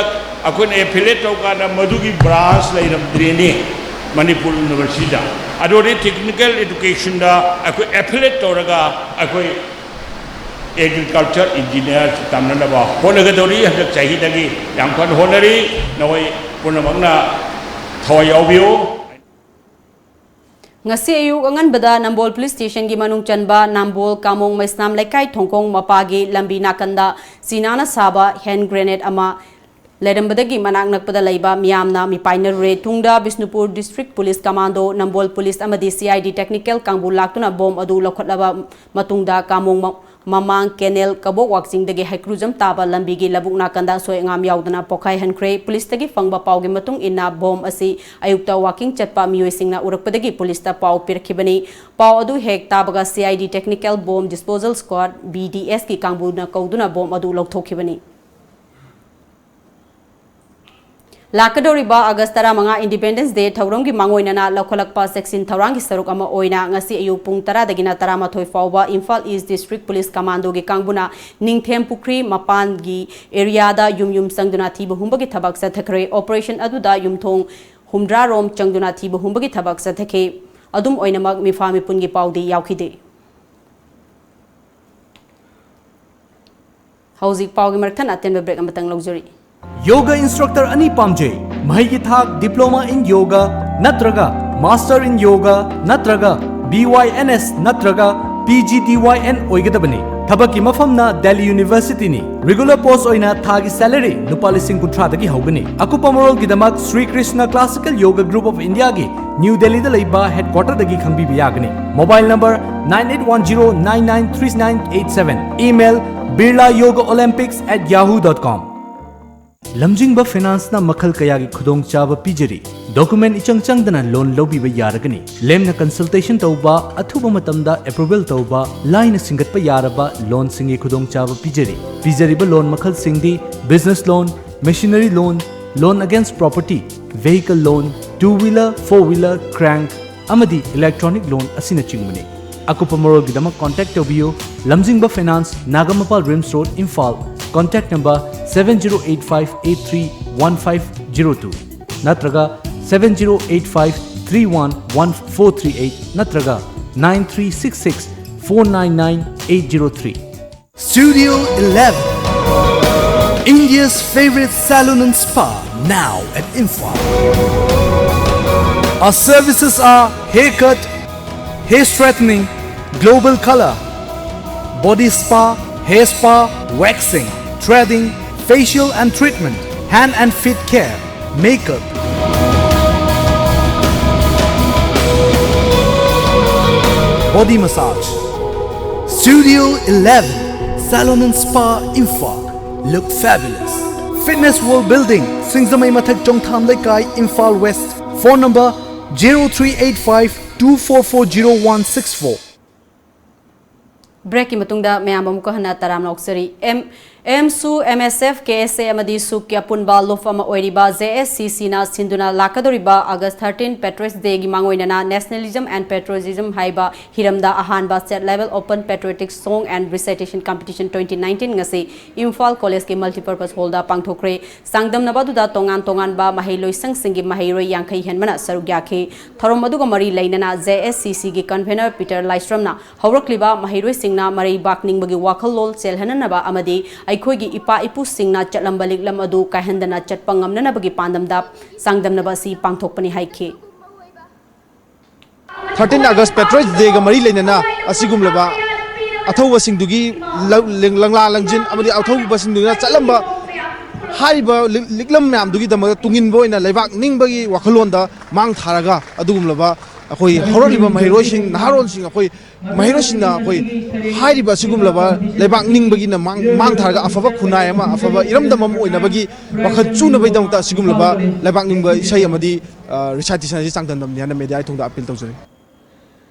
ꯑꯩꯈꯣꯏꯅ affiliate ꯇꯧꯀꯥꯟꯗ ꯃꯗꯨꯒꯤ branch ꯂꯩꯔꯝꯗ꯭ꯔꯦꯅꯦ ꯃꯅꯤꯄꯨꯔ universityꯗ꯫ ꯑꯗꯨ ꯑꯣꯏꯔꯗꯤ technical educationꯗ ꯑꯩꯈꯣꯏ affiliate ꯇꯧꯔꯒ ꯑꯩꯈꯣꯏ agriculture engineer ꯇꯝꯅꯅꯕ ꯍꯣꯠꯅꯒꯗꯧꯔꯤ꯫ ꯍꯟꯗꯛ ꯆꯍꯤꯗꯒꯤ ꯌꯥꯝ ꯀꯟꯅ ꯍꯣꯠꯅꯔꯤ꯫ ꯅꯈꯣꯏ ꯄꯨꯝꯅꯃꯛꯅ ꯊꯋꯥꯏ ꯌꯥꯎꯕꯤꯌꯨ꯫ ꯉꯁꯤ ꯑꯌꯨꯛ ꯑꯉꯟꯕꯗ ꯅꯝꯕꯣꯜ police stationꯒꯤ ꯃꯅꯨꯡ ꯆꯟꯕ ꯅꯝꯕꯣꯜ ꯀꯥꯃꯣꯡ ꯃꯩꯁꯅꯥꯝ ꯂꯩꯀꯥꯏ ꯊꯣꯡꯈꯣꯡ ꯃꯄꯥꯒꯤ ꯂꯝꯕꯤ ꯅꯥꯀꯟꯗ ꯆꯤꯅꯥꯅ ꯁꯥꯕ hand grenade ꯑꯃ ꯂꯩꯔꯝꯕꯗꯒꯤ ꯃꯅꯥꯛ ꯅꯛꯄꯗ ꯂꯩꯕ ꯃꯤꯌꯥꯝꯅ ꯃꯤꯄꯥꯏꯅꯔꯨꯔꯦ꯫ ꯇꯨꯡꯗ ꯕꯤꯁꯅꯨꯄꯨꯔ District Police Commando, ꯅꯝꯕꯣꯜ Police ꯑꯃꯗꯤ C I D Technical ꯀꯥꯡꯕꯨ ꯂꯥꯛꯇꯨꯅ ꯕꯣꯝ ꯑꯗꯨ ꯂꯧꯈꯠꯂꯕ ꯃꯇꯨꯡꯗ ꯀꯥꯃꯣꯡ ꯃ-, ꯃꯃꯥꯡ ꯀꯦꯅꯦꯜ ꯀꯕꯣꯛ ꯋꯥꯛꯆꯤꯡꯗꯒꯤ ꯍꯩꯀ꯭ꯔꯨꯖꯝ ꯇꯥꯕ ꯂꯝꯕꯤꯒꯤ ꯂꯧꯕꯨꯛ ꯅꯥꯀꯟꯗ ꯑꯁꯣꯏ ꯑꯉꯥꯝ ꯌꯥꯎꯗꯅ ꯄꯣꯈꯥꯏꯍꯟꯈ꯭ꯔꯦ꯫ ꯄꯨꯂꯤꯁꯇꯒꯤ ꯐꯪꯕ ꯄꯥꯎꯒꯤ ꯃꯇꯨꯡ ꯏꯟꯅ ꯕꯣꯝ ꯑꯁꯤ ꯑꯌꯨꯛꯇ ꯋꯥꯀꯤꯡ ꯆꯠꯄ ꯃꯤꯑꯣꯏꯁꯤꯡꯅ ꯎꯔꯛꯄꯗꯒꯤ ꯄꯨꯂꯤꯁꯇ ꯄꯥꯎ ꯄꯤꯔꯛꯈꯤꯕꯅꯤ꯫ ꯄꯥꯎ ꯑꯗꯨ ꯍꯦꯛ ꯇꯥꯕꯒ C I D Technical Bomb Disposal Squad, B D S ꯀꯤ ꯀꯥꯡꯕꯨꯅ ꯀꯧꯗꯨꯅ ꯕꯣꯝ ꯑꯗꯨ ꯂꯧꯊꯣꯛꯈꯤꯕꯅꯤ꯫ ꯂꯥꯛꯀꯗꯧꯔꯤꯕ ꯑꯥꯒꯁ ꯇꯔꯥꯃꯉꯥ Independence Day ꯊꯧꯔꯝꯒꯤ ꯃꯥꯡꯑꯣꯏꯅꯅ ꯂꯧꯈꯠꯂꯛꯄ ꯆꯦꯛꯁꯤꯟ ꯊꯧꯔꯥꯡꯒꯤ ꯁꯔꯨꯛ ꯑꯃ ꯑꯣꯏꯅ ꯉꯁꯤ ꯑꯌꯨꯛ ꯄꯨꯡ ꯇꯔꯥꯗꯒꯤꯅ ꯇꯔꯥꯃꯥꯊꯣꯏ ꯐꯥꯎꯕ ꯏꯝꯐꯥꯜ East District Police Commandoꯒꯤ ꯀꯥꯡꯕꯨꯅ ꯅꯤꯡꯊꯦꯝ ꯄꯨꯈ꯭ꯔꯤ ꯃꯄꯥꯟꯒꯤ areaꯗ ꯌꯨꯝ ꯌꯨꯝ ꯆꯪꯗꯨꯅ ꯊꯤꯕ ꯍꯨꯝꯕꯒꯤ ꯊꯕꯛ ꯆꯠꯊꯈ꯭ꯔꯦ꯫ Operation ꯑꯗꯨꯗ ꯌꯨꯝꯊꯣꯡ ꯍꯨꯝꯗ꯭ꯔꯥ ꯔꯣꯝ ꯆꯪꯗꯨꯅ ꯊꯤꯕ ꯍꯨꯝꯕꯒꯤ ꯊꯕꯛ ꯆꯠꯊꯈꯤ꯫ ꯑꯗꯨꯝ ꯑꯣꯏꯅꯃꯛ ꯃꯤꯐꯥ ꯃꯤꯄꯨꯟꯒꯤ ꯄꯥꯎꯗꯤ ꯌꯥꯎꯈꯤꯗꯦ꯫ ꯍꯧꯖꯤꯛ ꯄꯥꯎꯒꯤ ꯃꯔꯛꯊꯠꯅ ꯑꯇꯦꯟꯕ break ꯑꯃꯇꯪ ꯂꯧꯖꯔꯤ꯫ ꯌꯣꯒ instructor ꯑꯅꯤ ꯄꯥꯝꯖꯩ꯫ ꯃꯍꯩꯒꯤ ꯊꯥꯛ Diploma in Yoga ꯅꯠꯇ꯭ꯔꯒ Master in Yoga ꯅꯠꯇ꯭ꯔꯒ B Y N S ꯅꯠꯇ꯭ꯔꯒ P G D Y N ꯑꯣꯏꯒꯗꯕꯅꯤ꯫ ꯊꯕꯛꯀꯤ ꯃꯐꯝꯅ Delhi Universityꯅꯤ꯫ Regular post ꯑꯣꯏꯅ ꯊꯥꯒꯤ salary ꯂꯨꯄꯥ ꯂꯤꯁꯤꯡ ꯀꯨꯟꯊ꯭ꯔꯥꯗꯒꯤ ꯍꯧꯒꯅꯤ꯫ ꯑꯀꯨꯞꯄ ꯃꯔꯣꯜꯒꯤꯗꯃꯛ Shri Krishna Classical Yoga Group of Indiaꯒꯤ New Delhiꯗ ꯂꯩꯕ headquarterꯗꯒꯤ ꯈꯪꯕꯤꯕ ꯌꯥꯒꯅꯤ꯫ Mobile number nine eight one zero nine nine three nine eight seven. Email birla yoga olympics at yahoo dot com. ꯂꯝꯖꯤꯡꯕ Financeꯅ ꯃꯈꯜ ꯀꯌꯥꯒꯤ ꯈꯨꯗꯣꯡꯆꯥꯕ ꯄꯤꯖꯔꯤ꯫ Document ꯏꯆꯪ ꯆꯪꯗꯅ loan ꯂꯧꯕꯤꯕ ꯌꯥꯔꯒꯅꯤ꯫ ꯂꯦꯝꯅ consultation ꯇꯧꯕ, ꯑꯊꯨꯕ ꯃꯇꯝꯗ approval ꯇꯧꯕ, ꯂꯥꯏꯅ ꯁꯤꯡꯒꯠꯄ ꯌꯥꯔꯕ loanꯁꯤꯡꯒꯤ ꯈꯨꯗꯣꯡꯆꯥꯕ ꯄꯤꯖꯔꯤ꯫ ꯄꯤꯖꯔꯤꯕ loan ꯃꯈꯜꯁꯤꯡꯗꯤ business loan, machinery loan, loan against property, vehicle loan, two wheeler, four wheeler, crank, ꯑꯃꯗꯤ electronic loan ꯑꯁꯤꯅꯆꯤꯡꯕꯅꯤ꯫ ꯑꯀꯨꯞꯄ ꯃꯔꯣꯜꯒꯤꯗꯃꯛ contact ꯇꯧꯕꯤꯌꯨ꯫ ꯂꯝꯖꯤꯡꯕ Finance, Nagampal RIMS Road, Imphal. Contact number seven zero eight five eight three one five zero two ꯅꯠꯇ꯭ꯔꯒ seven zero eight five three one one four three eight ꯅꯠꯇ꯭ꯔꯒ nine three six six four nine nine eight zero three. Studio eleven, India's favorite salon and spa, now at Imphal. Our services are haircut, hair straightening, global color, body spa, hair spa, waxing, threading, facial and treatment, Hand and feet care, makeup, body massage, Studio eleven, Salon and Spa, Imphal. Look fabulous. Fitness World Building, Singzamei Mathak, Chongtham Leikai, Imphal West. Phone number zero three eight five two four four zero one six four. Breakꯀꯤ ꯃꯇꯨꯡꯗ ꯃꯌꯥꯝ ꯑꯃꯨꯛꯀ ꯍꯟꯅ ꯇꯔꯥꯝꯅ ꯑꯣꯛꯆꯔꯤ꯫ ꯑꯦꯝ, ꯑꯦꯝꯁꯨ, ꯑꯦꯝ ꯑꯦꯁ ꯑꯦꯐ, ꯀꯦ ꯑꯦꯁ ꯑꯦ ꯑꯃꯗꯤ ꯁꯨꯛꯀꯤ ꯑꯄꯨꯟꯕ ꯂꯨꯞ ꯑꯃ ꯑꯣꯏꯔꯤꯕ ꯖꯦ ꯑꯦꯁ ꯁꯤ ꯁꯤꯅ ꯁꯤꯟꯗꯨꯅ ꯂꯥꯛꯀꯗꯧꯔꯤꯕ August thirteen Patriots Dayꯒꯤ ꯃꯥꯡꯑꯣꯏꯅꯅ Nationalism and Patriotism ꯍꯥꯏꯕ ꯍꯤꯔꯝꯗ ꯑꯍꯥꯟꯕ state level open patriotic song and recitation competition twenty nineteen ꯉꯁꯤ ꯏꯝꯐꯥꯜ ꯀꯣꯂꯦꯖꯀꯤ multipurpose hallꯗ ꯄꯥꯡꯊꯣꯛꯈ꯭ꯔꯦ꯫ ꯆꯥꯡꯗꯝꯅꯕ ꯑꯗꯨꯗ ꯇꯣꯉꯥꯟ ꯇꯣꯉꯥꯟꯕ ꯃꯍꯩꯂꯣꯏꯁꯪꯁꯤꯡꯒꯤ ꯃꯍꯩꯔꯣꯏ ꯌꯥꯡꯈꯩ ꯍꯦꯟꯕꯅ ꯁꯔꯨꯛ ꯌꯥꯈꯤ꯫ ꯊꯧꯔꯝ ꯑꯗꯨꯒ ꯃꯔꯤ ꯂꯩꯅꯅ ꯖꯦ ꯑꯦꯁ ꯁꯤ ꯁꯤꯒꯤ convener ꯄꯤꯇꯔ ꯂꯥꯏꯁ꯭ꯔꯝꯅ ꯍꯧꯔꯛꯂꯤꯕ ꯃꯍꯩꯔꯣꯏꯁꯤꯡꯅ ꯃꯔꯩꯕꯥꯛꯅꯤꯡꯕꯒꯤ ꯋꯥꯈꯜꯂꯣꯟ ꯆꯦꯜꯍꯟꯅꯅꯕ ꯑꯃꯗꯤ ꯑꯩꯈꯣꯏꯒꯤ ꯏꯄꯥ ꯏꯄꯨꯁꯤꯡꯅ ꯆꯠꯂꯝꯕ ꯂꯤꯛꯂꯝ ꯑꯗꯨ ꯀꯥꯏꯍꯟꯗꯅ ꯆꯠꯄ ꯉꯝꯅꯅꯕꯒꯤ ꯄꯥꯟꯗꯝꯗ ꯆꯥꯡꯗꯝꯅꯕ ꯑꯁꯤ ꯄꯥꯡꯊꯣꯛꯄꯅꯤ ꯍꯥꯏꯈꯤ꯫ Thirteen August Patriots Dayꯒ ꯃꯔꯤ ꯂꯩꯅꯅ ꯑꯁꯤꯒꯨꯝꯂꯕ ꯑꯊꯧꯕꯁꯤꯡꯗꯨꯒꯤ ꯂ-, ꯂꯪꯂꯥ ꯂꯪꯖꯤꯟ ꯑꯃꯗꯤ ꯑꯊꯧꯕꯁꯤꯡꯗꯨꯅ ꯆꯠꯂꯝꯕ ꯍꯥꯏꯔꯤꯕ ꯂꯤꯛ-, ꯂꯤꯛꯂꯝ ꯃꯌꯥꯝꯗꯨꯒꯤꯗꯃꯛꯇ ꯇꯨꯡꯏꯟꯕ ꯑꯣꯏꯅ ꯂꯩꯕꯥꯛ ꯅꯤꯡꯕꯒꯤ ꯋꯥꯈꯜꯂꯣꯟꯗ ꯃꯥꯡ ꯊꯥꯔꯒ ꯑꯗꯨꯒꯨꯝꯂꯕ ꯑꯩꯈꯣꯏ ꯍꯧꯔꯛꯂꯤꯕ ꯃꯍꯩꯔꯣꯏꯁꯤꯡ, ꯅꯍꯥꯔꯣꯜꯁꯤꯡ, ꯑꯩꯈꯣꯏ ꯃꯍꯩꯔꯣꯏꯁꯤꯡꯅ ꯑꯩꯈꯣꯏ ꯍꯥꯏꯔꯤꯕ ꯑꯁꯤꯒꯨꯝꯂꯕ ꯂꯩꯕꯥꯛ ꯅꯤꯡꯕꯒꯤꯅ ꯃꯥꯡ, ꯃꯥꯡ ꯊꯥꯔꯒ ꯑꯐꯕ ꯈꯨꯟꯅꯥꯏ ꯑꯃ, ꯑꯐꯕ ꯏꯔꯝꯗꯝ ꯑꯃ ꯑꯣꯏꯅꯕꯒꯤ ꯋꯥꯈꯜ ꯆꯨꯅꯕꯒꯤꯗꯃꯛꯇ ꯑꯁꯤꯒꯨꯝꯂꯕ ꯂꯩꯕꯥꯛ ꯅꯤꯡꯕ ꯏꯁꯩ ꯑꯃꯗꯤ, ꯑ, recitation ꯑꯁꯤ ꯆꯥꯡꯗꯝꯅꯕꯅꯤ ꯍꯥꯏꯅ media ꯊꯣꯡꯗ appeal ꯇꯧꯖꯔꯤ꯫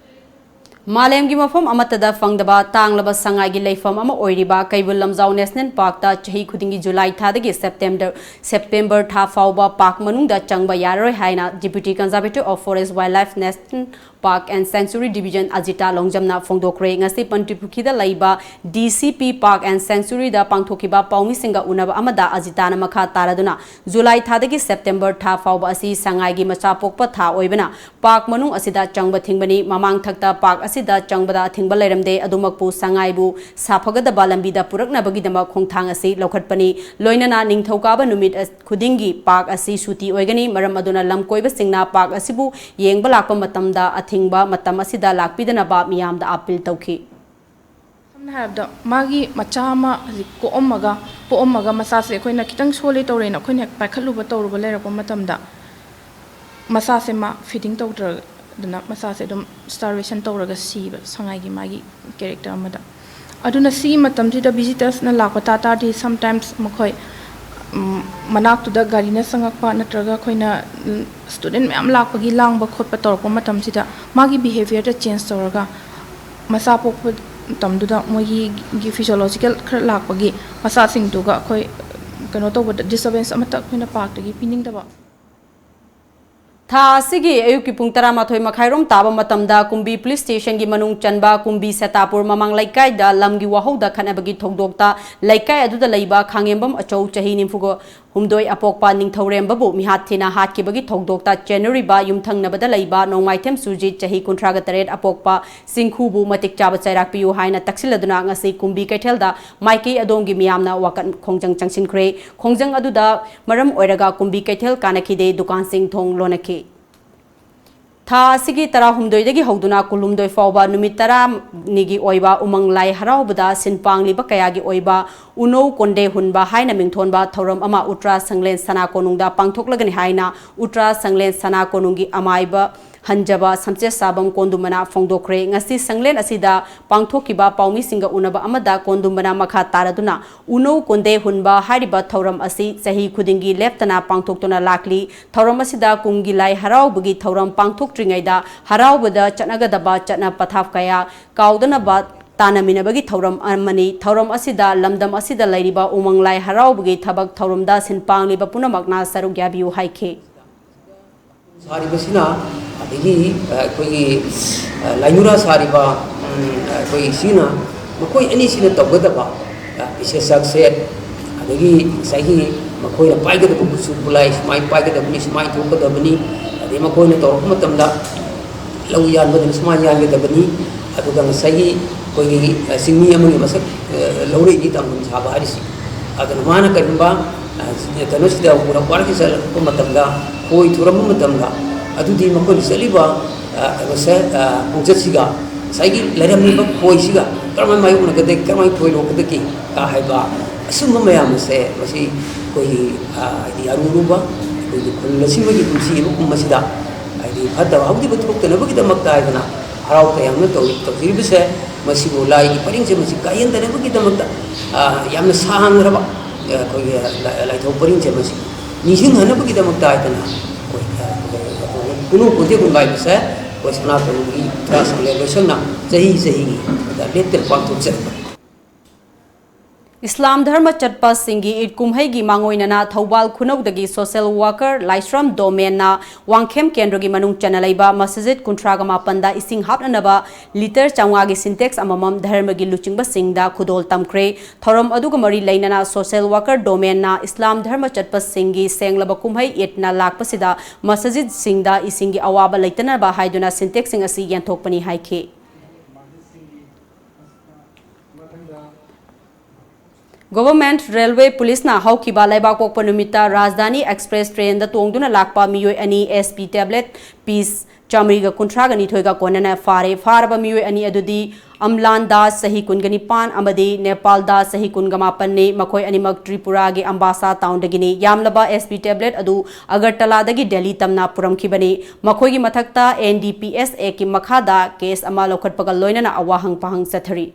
ꯃꯥꯂꯦꯝꯒꯤ ꯃꯐꯝ ꯑꯃꯠꯇꯗ ꯐꯪꯗꯕ ꯇꯥꯡꯂꯕ ꯁꯉꯥꯏꯒꯤ ꯂꯩꯐꯝ ꯑꯃ ꯑꯣꯏꯔꯤꯕ ꯀꯩꯕꯨꯜ ꯂꯝꯖꯥꯎ National Parkꯇ ꯆꯍꯤ ꯈꯨꯗꯤꯡꯒꯤ ꯖꯨꯂꯥꯏ ꯊꯥꯗꯒꯤ ꯁꯦꯞꯇꯦꯝꯕꯔ, ꯁꯦꯞꯇꯦꯝꯕꯔ ꯊꯥ ꯐꯥꯎꯕ park ꯃꯅꯨꯡꯗ ꯆꯪꯕ ꯌꯥꯔꯔꯣꯏ ꯍꯥꯏꯅ Deputy Conservator of Forest Wildlife National Park and Sanctuary Division ꯑꯖꯤꯇꯥ ꯂꯣꯡꯖꯝꯅ ꯐꯣꯡꯗꯣꯛꯈ꯭ꯔꯦ꯫ ꯉꯁꯤ ꯄꯟꯇ꯭ꯔꯤꯄꯨꯈ꯭ꯔꯤꯗ ꯂꯩꯕ D C P Park and Sanctuaryꯗ ꯄꯥꯡꯊꯣꯛꯈꯤꯕ ꯄꯥꯎꯃꯤꯁꯤꯡꯒ ꯎꯅꯕ ꯑꯃꯗ ꯑꯖꯤꯇꯥꯅ ꯃꯈꯥ ꯇꯥꯔꯗꯨꯅ ꯖꯨꯂꯥꯏ ꯊꯥꯗꯒꯤ ꯁꯦꯞꯇꯦꯝꯕꯔ ꯊꯥ ꯐꯥꯎꯕ ꯑꯁꯤ ꯁꯉꯥꯏꯒꯤ ꯃꯆꯥ ꯄꯣꯛꯄ ꯊꯥ ꯑꯣꯏꯕꯅ park ꯃꯅꯨꯡ ꯑꯁꯤꯗ ꯆꯪꯕ ꯊꯤꯡꯕꯅꯤ꯫ ꯃꯃꯥꯡ ꯊꯛꯇ park ꯑꯁꯤꯗ ꯆꯪꯕꯗ ꯑꯊꯤꯡꯕ ꯂꯩꯔꯝꯗꯦ꯫ ꯑꯗꯨꯃꯛꯄꯨ ꯁꯉꯥꯏꯕꯨ ꯁꯥꯐꯒꯗꯕ ꯂꯝꯕꯤꯗ ꯄꯨꯔꯛꯅꯕꯒꯤꯗꯃꯛ ꯈꯣꯡꯊꯥꯡ ꯑꯁꯤ ꯂꯧꯈꯠꯄꯅꯤ꯫ ꯂꯣꯏꯅꯅ ꯅꯤꯡꯊꯧꯀꯥꯕ ꯅꯨꯃꯤꯠ ꯑꯁ-, ꯈꯨꯗꯤꯡꯒꯤ park ꯑꯁꯤ ꯁꯨꯇꯤ ꯑꯣꯏꯒꯅꯤ꯫ ꯃꯔꯝ ꯑꯗꯨꯅ ꯂꯝꯀꯣꯏꯕꯁꯤꯡꯅ park ꯑꯁꯤꯕꯨ ꯌꯦꯡꯕ ꯂꯥꯛꯄ ꯃꯇꯝꯗ ꯑꯊꯤꯡꯕ ꯃꯇꯝ ꯑꯁꯤꯗ ꯂꯥꯛꯄꯤꯗꯅꯕ ꯃꯤꯌꯥꯝꯗ appeal ꯇꯧꯈꯤ꯫ ꯁꯝꯅ ꯍꯥꯏꯔꯕꯗ, ꯃꯥꯒꯤ ꯃꯆꯥ ꯑꯃ ꯍꯧꯖꯤꯛ ꯀꯣꯛꯑꯝꯃꯒ, ꯄꯣꯛꯑꯝꯃꯒ ꯃꯆꯥꯁꯦ ꯑꯩꯈꯣꯏꯅ ꯈꯤꯇꯪ ꯁꯣꯜꯂꯤ ꯇꯧꯔꯦꯅ ꯑꯩꯈꯣꯏꯅ ꯍꯦꯛ ꯄꯥꯏꯈꯠꯂꯨꯕ ꯇꯧꯔꯨꯕ ꯂꯩꯔꯛꯄ ꯃꯇꯝꯗ, ꯃꯆꯥꯁꯦ ꯃꯥ ꯐꯤꯗꯤꯡ ꯇꯧꯗ꯭ꯔꯗꯅ ꯃꯆꯥꯁꯦ ꯑꯗꯨꯝ ꯁ꯭ꯇꯥꯔꯕꯦꯁꯟ ꯇꯧꯔꯒ ꯁꯤꯕ, ꯁꯉꯥꯏꯒꯤ ꯃꯥꯒꯤ ꯀꯦꯔꯦꯛꯇꯔ ꯑꯃꯗ꯫ ꯑꯗꯨꯅ ꯁꯤꯒꯤ ꯃꯇꯝꯁꯤꯗ ꯚꯤꯖꯤꯇꯔꯁꯅ ꯂꯥꯛꯄ ꯇꯥ ꯇꯥꯔꯗꯤ, ꯁꯝꯇꯥꯏꯝꯁ ꯃꯈꯣꯏ, ꯎꯝ, ꯃꯅꯥꯛꯇꯨꯗ ꯒꯥꯔꯤꯅ ꯆꯪꯉꯛꯄ ꯅꯠꯇ꯭ꯔꯒ ꯑꯩꯈꯣꯏꯅ, ꯎꯝ, ꯁ꯭ꯇꯨꯗꯦꯟ ꯃꯌꯥꯝ ꯂꯥꯛꯄꯒꯤ ꯂꯥꯡꯕ ꯈꯣꯠꯄ ꯇꯧꯔꯛꯄ ꯃꯇꯝꯁꯤꯗ, ꯃꯥꯒꯤ ꯕꯤꯍꯦꯕꯤꯌꯔꯗ ꯆꯦꯟꯖ ꯇꯧꯔꯒ, ꯃꯆꯥ ꯄꯣꯛꯄ ꯃꯇꯝꯗꯨꯗ ꯃꯣꯏꯒꯤ ꯐꯤꯖꯣꯂꯣꯖꯤꯀꯦꯜ ꯈꯔ ꯂꯥꯛꯄꯒꯤ ꯃꯆꯥꯁꯤꯡꯗꯨꯒ ꯑꯩꯈꯣꯏ ꯀꯩꯅꯣ ꯇꯧꯕꯗ, ꯗꯤꯁꯇꯔꯕꯦꯟꯁ ꯑꯃꯠꯇ ꯑꯩꯈꯣꯏꯅ ꯄꯥꯔꯛꯇꯒꯤ ꯄꯤꯅꯤꯡꯗꯕ꯫ ꯊꯥ ꯑꯁꯤꯒꯤ ꯑꯌꯨꯛꯀꯤ ꯄꯨꯡ ꯇꯔꯥꯃꯥꯊꯣꯏ ꯃꯈꯥꯏꯔꯣꯝ ꯇꯥꯕ ꯃꯇꯝꯗ ꯀꯨꯝꯕꯤ ꯄꯨꯂꯤꯁ ꯁ꯭ꯇꯦꯁꯟꯒꯤ ꯃꯅꯨꯡ ꯆꯟꯕ ꯀꯨꯝꯕꯤ ꯁꯦꯇꯥꯄꯨꯔ ꯃꯃꯥꯡ ꯂꯩꯀꯥꯏꯗ ꯂꯝꯒꯤ ꯋꯥꯍꯧꯗ ꯈꯠꯅꯕꯒꯤ ꯊꯧꯗꯣꯛꯇ ꯂꯩꯀꯥꯏ ꯑꯗꯨꯗ ꯂꯩꯕ ꯈꯥꯡꯉꯦꯝꯕꯝ ꯑꯆꯧ, ꯆꯍꯤ ꯅꯤꯐꯨꯒ ꯍꯨꯝꯗꯣꯏ ꯑꯄꯣꯛꯄ ꯅꯤꯡꯊꯧꯔꯦꯝꯕꯕꯨ ꯃꯤꯍꯥꯠ ꯊꯤꯅ ꯍꯥꯠꯈꯤꯕꯒꯤ ꯊꯧꯗꯣꯛꯇ ꯆꯦꯟꯅꯔꯤꯕ ꯌꯨꯝꯊꯪꯅꯕꯗ ꯂꯩꯕ ꯅꯣꯡꯃꯥꯏꯊꯦꯝ ꯁꯨꯔꯖꯤꯠ, ꯆꯍꯤ ꯀꯨꯟꯊ꯭ꯔꯥꯒ ꯇꯔꯦꯠ ꯑꯄꯣꯛꯄ ꯁꯤꯡꯈꯨꯕꯨ ꯃꯇꯤꯛ ꯆꯥꯕ ꯆꯩꯔꯥꯛ ꯄꯤꯌꯨ ꯍꯥꯏꯅ ꯇꯛꯁꯤꯜꯂꯗꯨꯅ ꯉꯁꯤ ꯀꯨꯝꯕꯤ ꯀꯩꯊꯦꯜꯗ ꯃꯥꯏꯀꯩ ꯑꯗꯣꯝꯒꯤ ꯃꯤꯌꯥꯝꯅ ꯋꯥꯀꯠ ꯈꯣꯡꯖꯪ ꯆꯪꯁꯤꯟꯈ꯭ꯔꯦ꯫ ꯈꯣꯡꯖꯪ ꯑꯗꯨꯗ ꯃꯔꯝ ꯑꯣꯏꯔꯒ ꯀꯨꯝꯕꯤ ꯀꯩꯊꯦꯜ ꯀꯥꯟꯅꯈꯤꯗꯦ, ꯗꯨꯀꯥꯟꯁꯤꯡ ꯊꯣꯡ ꯂꯣꯟꯅꯈꯤ꯫ ꯊꯥ ꯑꯁꯤꯒꯤ ꯇꯔꯥꯍꯨꯝꯗꯣꯏꯗꯒꯤ ꯍꯧꯗꯨꯅ ꯀꯨꯟꯍꯨꯝꯗꯣꯏ ꯐꯥꯎꯕ ꯅꯨꯃꯤꯠ ꯇꯔꯥꯅꯤꯒꯤ ꯑꯣꯏꯕ ꯎꯃꯪ ꯂꯥꯏ ꯍꯔꯥꯎꯕꯗ ꯁꯤꯟ ꯄꯥꯡꯂꯤꯕ ꯀꯌꯥꯒꯤ ꯑꯣꯏꯕ ꯎꯅꯧ ꯀꯣꯟꯗꯦ ꯍꯨꯟꯕ ꯍꯥꯏꯅ ꯃꯤꯡꯊꯣꯟꯕ ꯊꯧꯔꯝ ꯑꯃ ꯎꯇ꯭ꯔꯥ ꯁꯪꯂꯦꯟ ꯁꯅꯥ ꯀꯣꯅꯨꯡꯗ ꯄꯥꯡꯊꯣꯛꯂꯒꯅꯤ ꯍꯥꯏꯅ ꯎꯇ꯭ꯔꯥ ꯁꯪꯂꯦꯟ ꯁꯅꯥ ꯀꯣꯅꯨꯡꯒꯤ ꯑꯃꯥꯏꯕ ꯍꯟꯖꯕ ꯁꯝꯆꯦꯠ ꯁꯥꯕꯝ ꯀꯣꯟꯗꯨꯝꯕꯅ ꯐꯣꯡꯗꯣꯛꯈ꯭ꯔꯦ꯫ ꯉꯁꯤ ꯁꯪꯂꯦꯟ ꯑꯁꯤꯗ ꯄꯥꯡꯊꯣꯛꯈꯤꯕ ꯄꯥꯎꯃꯤꯁꯤꯡꯒ ꯎꯅꯕ ꯑꯃꯗ ꯀꯣꯟꯗꯨꯝꯕꯅ ꯃꯈꯥ ꯇꯥꯔꯗꯨꯅ ꯎꯅꯧ ꯀꯣꯟꯗꯦ ꯍꯨꯟꯕ ꯍꯥꯏꯔꯤꯕ ꯊꯧꯔꯝ ꯑꯁꯤ ꯆꯍꯤ ꯈꯨꯗꯤꯡꯒꯤ ꯂꯦꯞꯇꯅ ꯄꯥꯡꯊꯣꯛꯇꯨꯅ ꯂꯥꯛꯂꯤ꯫ ꯊꯧꯔꯝ ꯑꯁꯤꯗ ꯀꯨꯝꯒꯤ ꯂꯥꯏ ꯍꯔꯥꯎꯕꯒꯤ ꯊꯧꯔꯝ ꯄꯥꯡꯊꯣꯛꯇ꯭ꯔꯤꯉꯩꯗ ꯍꯔꯥꯎꯕꯗ ꯆꯠꯅꯒꯗꯕ ꯆꯠꯅ ꯄꯊꯥꯞ ꯀꯌꯥ ꯀꯥꯎꯗꯅꯕ ꯇꯥꯟꯅꯃꯤꯟꯅꯕꯒꯤ ꯊꯧꯔꯝ ꯑꯃꯅꯤ꯫ ꯊꯧꯔꯝ ꯑꯁꯤꯗ ꯂꯝꯗꯝ ꯑꯁꯤꯗ ꯂꯩꯔꯤꯕ ꯎꯃꯪ ꯂꯥꯏ ꯍꯔꯥꯎꯕꯒꯤ ꯊꯕꯛ ꯊꯧꯔꯝꯗ ꯁꯤꯟ ꯄꯥꯡꯂꯤꯕ ꯄꯨꯝꯅꯃꯛꯅ ꯁꯔꯨꯛ ꯌꯥꯕꯤꯌꯨ ꯍꯥꯏꯈꯤ꯫ ꯁꯥꯔꯤꯕꯁꯤꯅ, ꯑꯗꯒꯤ, ꯑ, ꯑꯩꯈꯣꯏꯒꯤ, ꯑ, ꯂꯥꯏꯅꯨꯔꯥ ꯁꯥꯔꯤꯕ, ꯎꯝ, ꯑꯩꯈꯣꯏ ꯁꯤꯅ, ꯃꯈꯣꯏ ꯑꯅꯤꯁꯤꯅ ꯇꯧꯒꯗꯕ, ꯑ, ꯄꯤꯁꯦ ꯆꯥꯛꯁꯦ, ꯑꯗꯒꯤ ꯉꯁꯥꯏꯒꯤ ꯃꯈꯣꯏꯅ ꯄꯥꯏꯒꯗꯕ ꯈꯨꯠꯁꯨ ꯈꯨꯠꯂꯥꯏ, ꯁꯨꯃꯥꯏꯅ ꯄꯥꯏꯒꯗꯕꯅꯤ, ꯁꯨꯃꯥꯏꯅ ꯊꯣꯛꯀꯗꯕꯅꯤ, ꯑꯗꯩ ꯃꯈꯣꯏꯅ ꯇꯧꯔꯛꯄ ꯃꯇꯝꯗ ꯂꯧ ꯌꯥꯟꯕꯗꯅ ꯁꯨꯃꯥꯏꯅ ꯌꯥꯟꯒꯗꯕꯅꯤ, ꯑꯗꯨꯒ ꯉꯁꯥꯏꯒꯤ ꯑꯩꯈꯣꯏꯒꯤ, ꯑ, ꯆꯤꯡꯃꯤ ꯑꯃꯒꯤ ꯃꯁꯛ, ꯑ, ꯂꯧꯔꯛꯏꯅꯤ ꯇꯥꯡꯈꯨꯜ ꯁꯥꯕ ꯍꯥꯏꯔꯤꯁꯤ꯫ ꯑꯗꯨꯅ ꯃꯥꯅ ꯀꯔꯤꯒꯨꯝꯕ, ꯑ, ꯀꯩꯅꯣꯁꯤꯗ ꯋꯥꯔꯛ ꯋꯥꯔꯛꯀꯤ ꯆꯠꯂꯛꯄ ꯃꯇꯝꯗ, ꯈꯣꯏ ꯊꯨꯔꯝꯕ ꯃꯇꯝꯗ, ꯑꯗꯨꯗꯤ ꯃꯈꯣꯏꯅ ꯆꯠꯂꯤꯕ, ꯑ, ꯀꯩꯅꯣꯁꯦ, ꯑ, ꯈꯣꯡꯆꯠꯁꯤꯒ ꯉꯁꯥꯏꯒꯤ ꯂꯩꯔꯝꯃꯤꯕ ꯈꯣꯏꯁꯤꯒ ꯀꯔꯝꯍꯥꯏꯅ ꯃꯥꯌꯣꯛꯅꯒꯗꯒꯦ, ꯀꯔꯝꯍꯥꯏꯅ ꯊꯣꯏꯗꯣꯛꯀꯗꯒꯦ ꯀ ꯍꯥꯏꯕ ꯑꯁꯨꯝꯕ ꯃꯌꯥꯝ ꯑꯁꯦ ꯃꯁꯤ ꯑꯩꯈꯣꯏꯒꯤ, ꯑ, ꯍꯥꯏꯗꯤ ꯑꯔꯨ ꯑꯔꯨꯕ ꯑꯩꯈꯣꯏꯒꯤ ꯈꯨꯜ ꯑꯁꯤꯃꯒꯤ ꯄꯨꯟꯁꯤ ꯑꯃ ꯄꯨꯝꯕꯁꯤꯗ ꯍꯥꯏꯗꯤ ꯐꯠꯇꯕ ꯍꯧꯗꯕ ꯊꯣꯛꯇꯅꯕꯒꯤꯗꯃꯛꯇ ꯍꯥꯏꯗꯅ ꯍꯔꯥꯎ ꯇꯌꯥꯝꯅ ꯇꯧꯔꯤ-, ꯇꯧꯖꯔꯤꯕꯁꯦ, ꯃꯁꯤꯕꯨ ꯂꯥꯏꯒꯤ ꯄꯔꯤꯡꯁꯦ ꯃꯁꯤ ꯀꯥꯏꯍꯟꯗꯅꯕꯒꯤꯗꯃꯛꯇ, ꯑ, ꯌꯥꯝꯅ ꯁꯥꯡꯈ꯭ꯔꯕ, ꯑ, ꯑꯩꯈꯣꯏꯒꯤ ꯂꯥꯏ-, ꯂꯥꯏꯊꯧ ꯄꯔꯤꯡꯁꯦ ꯃꯁꯤ ꯅꯤꯡꯁꯤꯡꯍꯟꯅꯕꯒꯤꯗꯃꯛꯇ ꯍꯥꯏꯗꯅ ꯑꯩꯈꯣꯏ, ꯑ, ꯑꯩꯈꯣꯏ ꯀꯣꯅꯨꯡ ꯀꯣꯟꯖꯦꯡ ꯀꯨꯟꯒꯥꯏꯕꯁꯦ ꯑꯩꯈꯣꯏ ꯁꯅꯥꯇꯣꯝꯕꯒꯤ ꯏꯔꯥ ꯁꯪꯂꯦꯟ ꯂꯣꯏꯁꯪꯅ ꯆꯍꯤ ꯆꯍꯤꯒꯤ ꯂꯦꯞꯇꯅ ꯄꯥꯡꯊꯣꯛꯆꯔꯛꯄꯅꯤ꯫ ꯏꯁꯂꯥꯝ ꯙꯔꯃ ꯆꯠꯄꯁꯤꯡꯒꯤ ꯏꯗ ꯀꯨꯝꯍꯩꯒꯤ ꯃꯥꯡꯑꯣꯏꯅꯅ ꯊꯧꯕꯥꯜ ꯈꯨꯅꯧꯗꯒꯤ social worker ꯂꯥꯏꯁ꯭ꯔꯝ ꯗꯣꯃꯦꯟꯅ ꯋꯥꯡꯈꯦꯝ ꯀꯦꯟꯗ꯭ꯔꯒꯤ ꯃꯅꯨꯡ ꯆꯟꯅ ꯂꯩꯕ ꯃꯁꯖꯤꯗ ꯀꯨꯟꯊ꯭ꯔꯥꯒ ꯃꯥꯄꯟꯗ ꯏꯁꯤꯡ ꯍꯥꯞꯅꯅꯕ ꯂꯤꯇꯔ ꯆꯥꯝꯃꯉꯥꯒꯤ ꯁꯤꯟꯇꯦꯛꯁ ꯑꯃꯃꯝ ꯙꯔꯃꯒꯤ ꯂꯨꯆꯤꯡꯕꯁꯤꯡꯗ ꯈꯨꯗꯣꯜ ꯇꯝꯈ꯭ꯔꯦ꯫ ꯊꯧꯔꯝ ꯑꯗꯨꯒ ꯃꯔꯤ ꯂꯩꯅꯅ social worker ꯗꯣꯃꯦꯟꯅ ꯏꯁꯂꯥꯝ ꯙꯔꯃ ꯆꯠꯄꯁꯤꯡꯒꯤ ꯁꯦꯡꯂꯕ ꯀꯨꯝꯍꯩ ꯏꯗꯅ ꯂꯥꯛꯄꯁꯤꯗ ꯃꯁꯖꯤꯗꯁꯤꯡꯗ ꯏꯁꯤꯡꯒꯤ ꯑꯋꯥꯕ ꯂꯩꯇꯅꯕ ꯍꯥꯏꯗꯨꯅ ꯁꯤꯟꯇꯦꯛꯁꯁꯤꯡ ꯑꯁꯤ ꯌꯦꯟꯊꯣꯛꯄꯅꯤ ꯍꯥꯏꯈꯤ꯫ Government Railway Policeꯅ ꯍꯧꯈꯤꯕ ꯂꯩꯕꯥꯛꯄꯣꯛꯄ ꯅꯨꯃꯤꯠꯇ ꯔꯥꯖꯙꯥꯅꯤ Express trainꯗ ꯇꯣꯡꯗꯨꯅ ꯂꯥꯛꯄ ꯃꯤꯑꯣꯏ ꯑꯅꯤ S P tablet piece ꯆꯥꯃꯔꯤꯒ ꯀꯨꯟꯊ꯭ꯔꯥꯒ ꯅꯤꯊꯣꯏꯒ ꯀꯣꯟꯅꯅ ꯐꯥꯔꯦ꯫ ꯐꯥꯔꯕ ꯃꯤꯑꯣꯏ ꯑꯅꯤ ꯑꯗꯨꯗꯤ ꯑꯝꯂꯥꯟ ꯗꯥꯁ, ꯆꯍꯤ ꯀꯨꯟꯒ ꯅꯤꯄꯥꯟ, ꯑꯃꯗꯤ ꯅꯦꯄꯥꯜ ꯗꯥꯁ, ꯆꯍꯤ ꯀꯨꯟꯒ ꯃꯥꯄꯟꯅꯤ꯫ ꯃꯈꯣꯏ ꯑꯅꯤꯃꯛ ꯇ꯭ꯔꯤꯄꯨꯔꯥꯒꯤ ꯑꯝꯕꯥꯁꯥ townꯗꯒꯤꯅꯤ꯫ ꯌꯥꯝꯂꯕ S P tablet ꯑꯗꯨ ꯑꯒꯔꯇꯂꯥꯗꯒꯤ ꯗꯦꯜꯂꯤ ꯇꯝꯅ ꯄꯨꯔꯝꯈꯤꯕꯅꯤ꯫ ꯃꯈꯣꯏꯒꯤ ꯃꯊꯛꯇ N D P S Actꯀꯤ ꯃꯈꯥꯗ case ꯑꯃ ꯂꯧꯈꯠꯄꯒ ꯂꯣꯏꯅꯅ ꯑꯋꯥꯍꯪ ꯄꯥꯍꯪ ꯆꯠꯊꯔꯤ꯫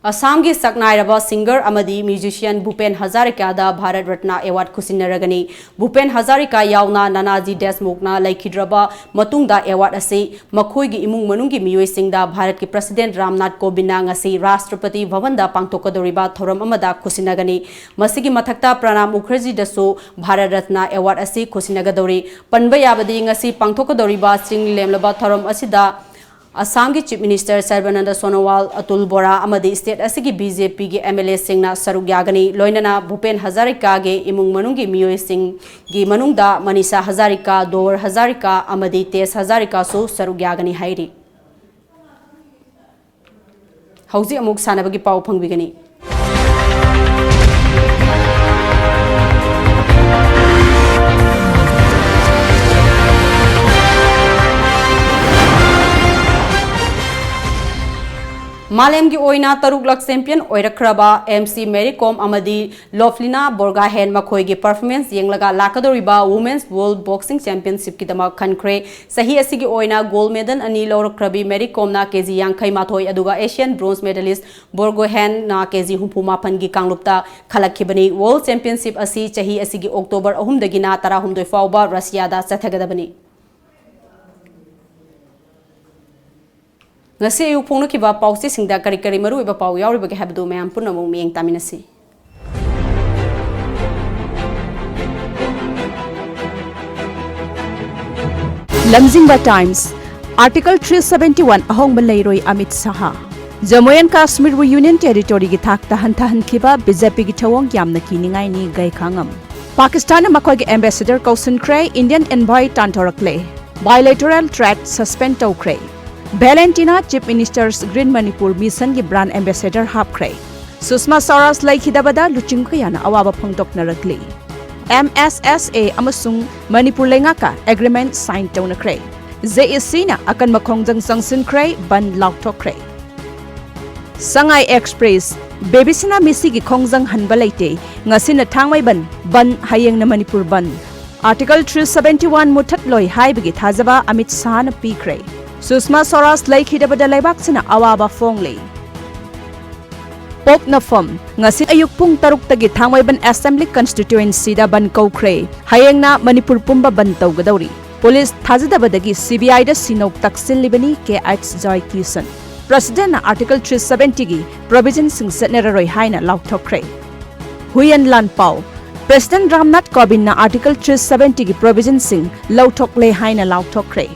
ꯑꯁꯥꯝꯒꯤ ꯁꯛꯅꯥꯏꯔꯕ singer ꯑꯃꯗꯤ musician ꯚꯨꯄꯦꯟ ꯍꯖꯥꯔꯤꯀꯥꯗ ꯚꯥꯔꯠ ꯔꯠꯅ award ꯈꯨꯁꯤꯟꯅꯔꯒꯅꯤ꯫ ꯚꯨꯄꯦꯟ ꯍꯖꯥꯔꯤꯀꯥ ꯌꯥꯎꯅ ꯅꯥꯅꯥꯖꯤ ꯗꯦꯁꯃꯨꯈꯅ ꯂꯩꯈꯤꯗ꯭ꯔꯕ ꯃꯇꯨꯡꯗ award ꯑꯁꯤ ꯃꯈꯣꯏꯒꯤ ꯏꯃꯨꯡ ꯃꯅꯨꯡꯒꯤ ꯃꯤꯑꯣꯏꯁꯤꯡꯗ ꯚꯥꯔꯠꯀꯤ President ꯔꯥꯝꯅꯥꯊ ꯀꯣꯕꯤꯟꯗꯅ ꯉꯁꯤ ꯔꯥꯁꯇ꯭ꯔꯄꯇꯤ ꯚꯕꯟꯗ ꯄꯥꯡꯊꯣꯛꯀꯗꯧꯔꯤꯕ ꯊꯧꯔꯝ ꯑꯃꯗ ꯈꯨꯁꯤꯟꯅꯒꯅꯤ꯫ ꯃꯁꯤꯒꯤ ꯃꯊꯛꯇ ꯄ꯭ꯔꯅꯥꯕ ꯃꯨꯈꯔꯖꯤꯗꯁꯨ ꯚꯥꯔꯠ ꯔꯠꯅ award ꯑꯁꯤ ꯈꯨꯁꯤꯟꯅꯒꯗꯧꯔꯤ꯫ ꯄꯟꯕ ꯌꯥꯕꯗꯤ ꯉꯁꯤ ꯄꯥꯡꯊꯣꯛꯀꯗꯧꯔꯤꯕ ꯆꯤꯡ ꯂꯦꯝꯂꯕ ꯊꯧꯔꯝ ꯑꯁꯤꯗ ꯑꯁꯥꯝꯒꯤ Chief Minister ꯁꯔꯕꯥꯅꯟꯗ ꯁꯣꯅꯣꯋꯥꯜ, ꯑꯇꯨꯜ ꯕꯣꯔꯥ ꯑꯃꯗꯤ state ꯑꯁꯤꯒꯤ BJPꯒꯤ MLAꯁꯤꯡꯅ ꯁꯔꯨꯛ ꯌꯥꯒꯅꯤ꯫ ꯂꯣꯏꯅꯅ ꯚꯨꯄꯦꯟ ꯍꯖꯥꯔꯤꯀꯥꯒꯤ ꯏꯃꯨꯡ ꯃꯅꯨꯡꯒꯤ ꯃꯤꯑꯣꯏꯁꯤꯡꯒꯤ ꯃꯅꯨꯡꯗ ꯃꯅꯤꯁꯥ ꯍꯖꯥꯔꯤꯀꯥ, ꯗꯣꯔ ꯍꯖꯥꯔꯤꯀꯥ ꯑꯃꯗꯤ ꯇꯦꯖ ꯍꯖꯥꯔꯤꯀꯥꯁꯨ ꯁꯔꯨꯛ ꯌꯥꯒꯅꯤ ꯍꯥꯏꯔꯤ꯫ ꯍꯧꯖꯤꯛ ꯑꯃꯨꯛ ꯁꯥꯟꯅꯕꯒꯤ ꯄꯥꯎ ꯐꯪꯕꯤꯒꯅꯤ꯫ ꯃꯥꯂꯦꯝꯒꯤ ꯑꯣꯏꯅ ꯇꯔꯨꯛꯂꯛ ꯆꯦꯝꯄꯤꯌꯟ ꯑꯣꯏꯔꯛꯈ꯭ꯔꯕ ꯑꯦꯝ ꯁꯤ ꯃꯦꯔꯤ ꯀꯣꯝ ꯑꯃꯗꯤ ꯂꯣꯐꯂꯤꯅꯥ ꯕꯣꯔꯒꯥꯍꯦꯟ ꯃꯈꯣꯏꯒꯤ ꯄꯔꯐꯣꯔꯃꯦꯟꯁ ꯌꯦꯡꯂꯒ ꯂꯥꯛꯀꯗꯧꯔꯤꯕ ꯋꯨꯃꯦꯟꯁ ꯋꯥꯔꯜꯗ ꯕꯣꯛꯁꯤꯡ ꯆꯦꯝꯄꯤꯌꯟꯁꯤꯞꯀꯤꯗꯃꯛ ꯈꯟꯈ꯭ꯔꯦ꯫ ꯆꯍꯤ ꯑꯁꯤꯒꯤ ꯑꯣꯏꯅ ꯒꯣꯜꯗ ꯃꯦꯗꯜ ꯑꯅꯤ ꯂꯧꯔꯛꯈ꯭ꯔꯕꯤ ꯃꯦꯔꯤ ꯀꯣꯝꯅ ꯀꯦ ꯖꯤ ꯌꯥꯡꯈꯩ ꯃꯥꯊꯣꯏ ꯑꯗꯨꯒ ꯑꯦꯁꯤꯌꯥꯟ ꯕ꯭ꯔꯣꯟꯖ ꯃꯦꯗꯥꯂꯤꯁ ꯕꯣꯔꯒꯣꯍꯦꯟꯅ ꯀꯦ ꯖꯤ ꯍꯨꯝꯐꯨ ꯃꯥꯄꯟꯒꯤ ꯀꯥꯡꯂꯨꯞꯇ ꯈꯜꯂꯛꯈꯤꯕꯅꯤ꯫ ꯋꯥꯔꯜꯗ ꯆꯦꯝꯄꯤꯌꯟꯁꯤꯞ ꯑꯁꯤ ꯆꯍꯤ ꯑꯁꯤꯒꯤ ꯑꯣꯛꯇꯣꯕꯔ ꯑꯍꯨꯝꯗꯒꯤꯅ ꯇꯔꯥꯍꯨꯝꯗꯣꯏ ꯐꯥꯎꯕ ꯔꯁꯤꯌꯥꯗ ꯆꯠꯊꯒꯗꯕꯅꯤ꯫ ꯉꯁꯤ ꯑꯌꯨꯛ ꯐꯣꯡꯅꯈꯤꯕ ꯄꯥꯎꯆꯦꯁꯤꯡꯗ ꯀꯔꯤ ꯀꯔꯤ ꯃꯔꯨꯑꯣꯏꯕ ꯄꯥꯎ ꯌꯥꯎꯔꯤꯕꯒꯦ ꯍꯥꯏꯕꯗꯨ ꯃꯌꯥꯝ ꯄꯨꯝꯅꯃꯛ ꯃꯤꯠꯌꯦꯡ ꯇꯥꯃꯤꯟꯅꯁꯤ꯫ ꯂꯝꯖꯤꯡꯕ times. Article three seventy one ꯑꯍꯣꯡꯕ ꯂꯩꯔꯣꯏ ꯑꯃꯤꯠ ꯁꯥꯍ꯫ ꯖꯝꯃꯨ ꯑꯦꯟ ꯀꯥꯁꯃꯤꯔꯕꯨ ꯌꯨꯅꯤꯌꯟ ꯇꯦꯔꯤꯇꯣꯔꯤꯒꯤ ꯊꯥꯛꯇ ꯍꯟꯊꯍꯟꯈꯤꯕ ꯕꯤ ꯖꯦ ꯄꯤꯒꯤ ꯊꯧꯑꯣꯡ ꯌꯥꯝꯅ ꯀꯤꯅꯤꯡꯉꯥꯏꯅꯤ, ꯒꯩꯈꯥꯉꯝ꯫ ꯄꯥꯀꯤꯁꯇꯥꯟꯅ ꯃꯈꯣꯏꯒꯤ ꯑꯦꯝꯕꯦꯁꯦꯗꯔ ꯀꯧꯁꯤꯟꯈ꯭ꯔꯦ, ꯏꯟꯗꯤꯌꯟ ꯑꯦꯟꯚꯣꯏ ꯇꯥꯟꯊꯣꯔꯛꯂꯦ꯫ Bilateral threat suspend ꯇꯧꯈ꯭ꯔꯦ꯫ ꯚꯦꯂꯦꯟꯇꯤꯅꯥ Chief Minister's Green Manipur Missionꯒꯤ brand ambassador ꯍꯥꯞꯈ꯭ꯔꯦ꯫ ꯁꯨꯁꯃꯥ ꯁ꯭ꯋꯔꯥꯖ ꯂꯩꯈꯤꯗꯕꯗ ꯂꯨꯆꯤꯡꯕ ꯀꯌꯥꯅ ꯑꯋꯥꯕ ꯐꯣꯡꯗꯣꯛꯅꯔꯛꯂꯤ꯫ ꯑꯦꯝ ꯑꯦꯁ ꯑꯦꯁ ꯑꯦ ꯑꯃꯁꯨꯡ ꯃꯅꯤꯄꯨꯔ ꯂꯩꯉꯥꯛꯀ agreement sign ꯇꯧꯅꯈ꯭ꯔꯦ꯫ ꯖꯦ ꯑꯦ ꯁꯤꯅ ꯑꯀꯟꯕ ꯈꯣꯡꯖꯪ ꯆꯪꯁꯤꯟꯈ꯭ꯔꯦ, ꯕꯟꯗ ꯂꯥꯎꯊꯣꯛꯈ꯭ꯔꯦ꯫ ꯁꯉꯥꯏ ꯑꯦꯛꯁꯄ꯭ꯔꯦꯁ, ꯕꯦꯕꯤꯁꯅꯥ ꯃꯤꯁꯤꯒꯤ ꯈꯣꯡꯖꯪ ꯍꯟꯕ ꯂꯩꯇꯦ, ꯉꯁꯤꯅ ꯊꯥꯡꯃꯩꯕꯟ ꯕꯟꯗ, ꯍꯌꯦꯡꯅ ꯃꯅꯤꯄꯨꯔ ꯕꯟꯗ꯫ Article three seventy one ꯃꯨꯊꯠꯂꯣꯏ ꯍꯥꯏꯕꯒꯤ ꯊꯥꯖꯕ ꯑꯃꯤꯠ ꯁꯥꯍꯅ ꯄꯤꯈ꯭ꯔꯦ꯫ ꯁꯨꯁꯃꯥ ꯁ꯭ꯋꯔꯥꯖ ꯂꯩꯈꯤꯗꯕꯗ ꯂꯩꯕꯥꯛꯁꯤꯅ ꯑꯋꯥꯕ ꯐꯣꯡꯂꯤ꯫ ꯄꯣꯛꯅꯐꯝ, ꯉꯁꯤ ꯑꯌꯨꯛ ꯄꯨꯡ ꯇꯔꯨꯛꯇꯒꯤ ꯊꯥꯡꯃꯩꯕꯟ Assembly Constituencyꯗ ꯕꯟꯗ ꯀꯧꯈ꯭ꯔꯦ꯫ ꯍꯌꯦꯡꯅ ꯃꯅꯤꯄꯨꯔ ꯄꯨꯝꯕ ꯕꯟꯗ ꯇꯧꯒꯗꯧꯔꯤ꯫ ꯄꯨꯂꯤꯁ ꯊꯥꯖꯗꯕꯗꯒꯤ ꯁꯤ ꯕꯤ ꯑꯥꯏꯗ ꯁꯤꯅꯧ ꯇꯛꯁꯤꯜꯂꯤꯕꯅꯤ ꯀꯦ ꯑꯩꯆ ꯖꯣꯏꯀꯤꯁꯟ꯫ Presidentꯅ Article three seventyꯒꯤ provisionꯁꯤꯡ ꯆꯠꯅꯔꯔꯣꯏ ꯍꯥꯏꯅ ꯂꯥꯎꯊꯣꯛꯈ꯭ꯔꯦ꯫ ꯍꯨꯏꯌꯦꯟ ꯂꯥꯟꯄꯥꯎ꯫ President ꯔꯥꯝꯅꯥꯊ ꯀꯣꯕꯤꯟꯗꯅ Article three seventyꯒꯤ provisionꯁꯤꯡ ꯂꯧꯊꯣꯛꯂꯦ ꯍꯥꯏꯅ ꯂꯥꯎꯊꯣꯛꯈ꯭ꯔꯦ꯫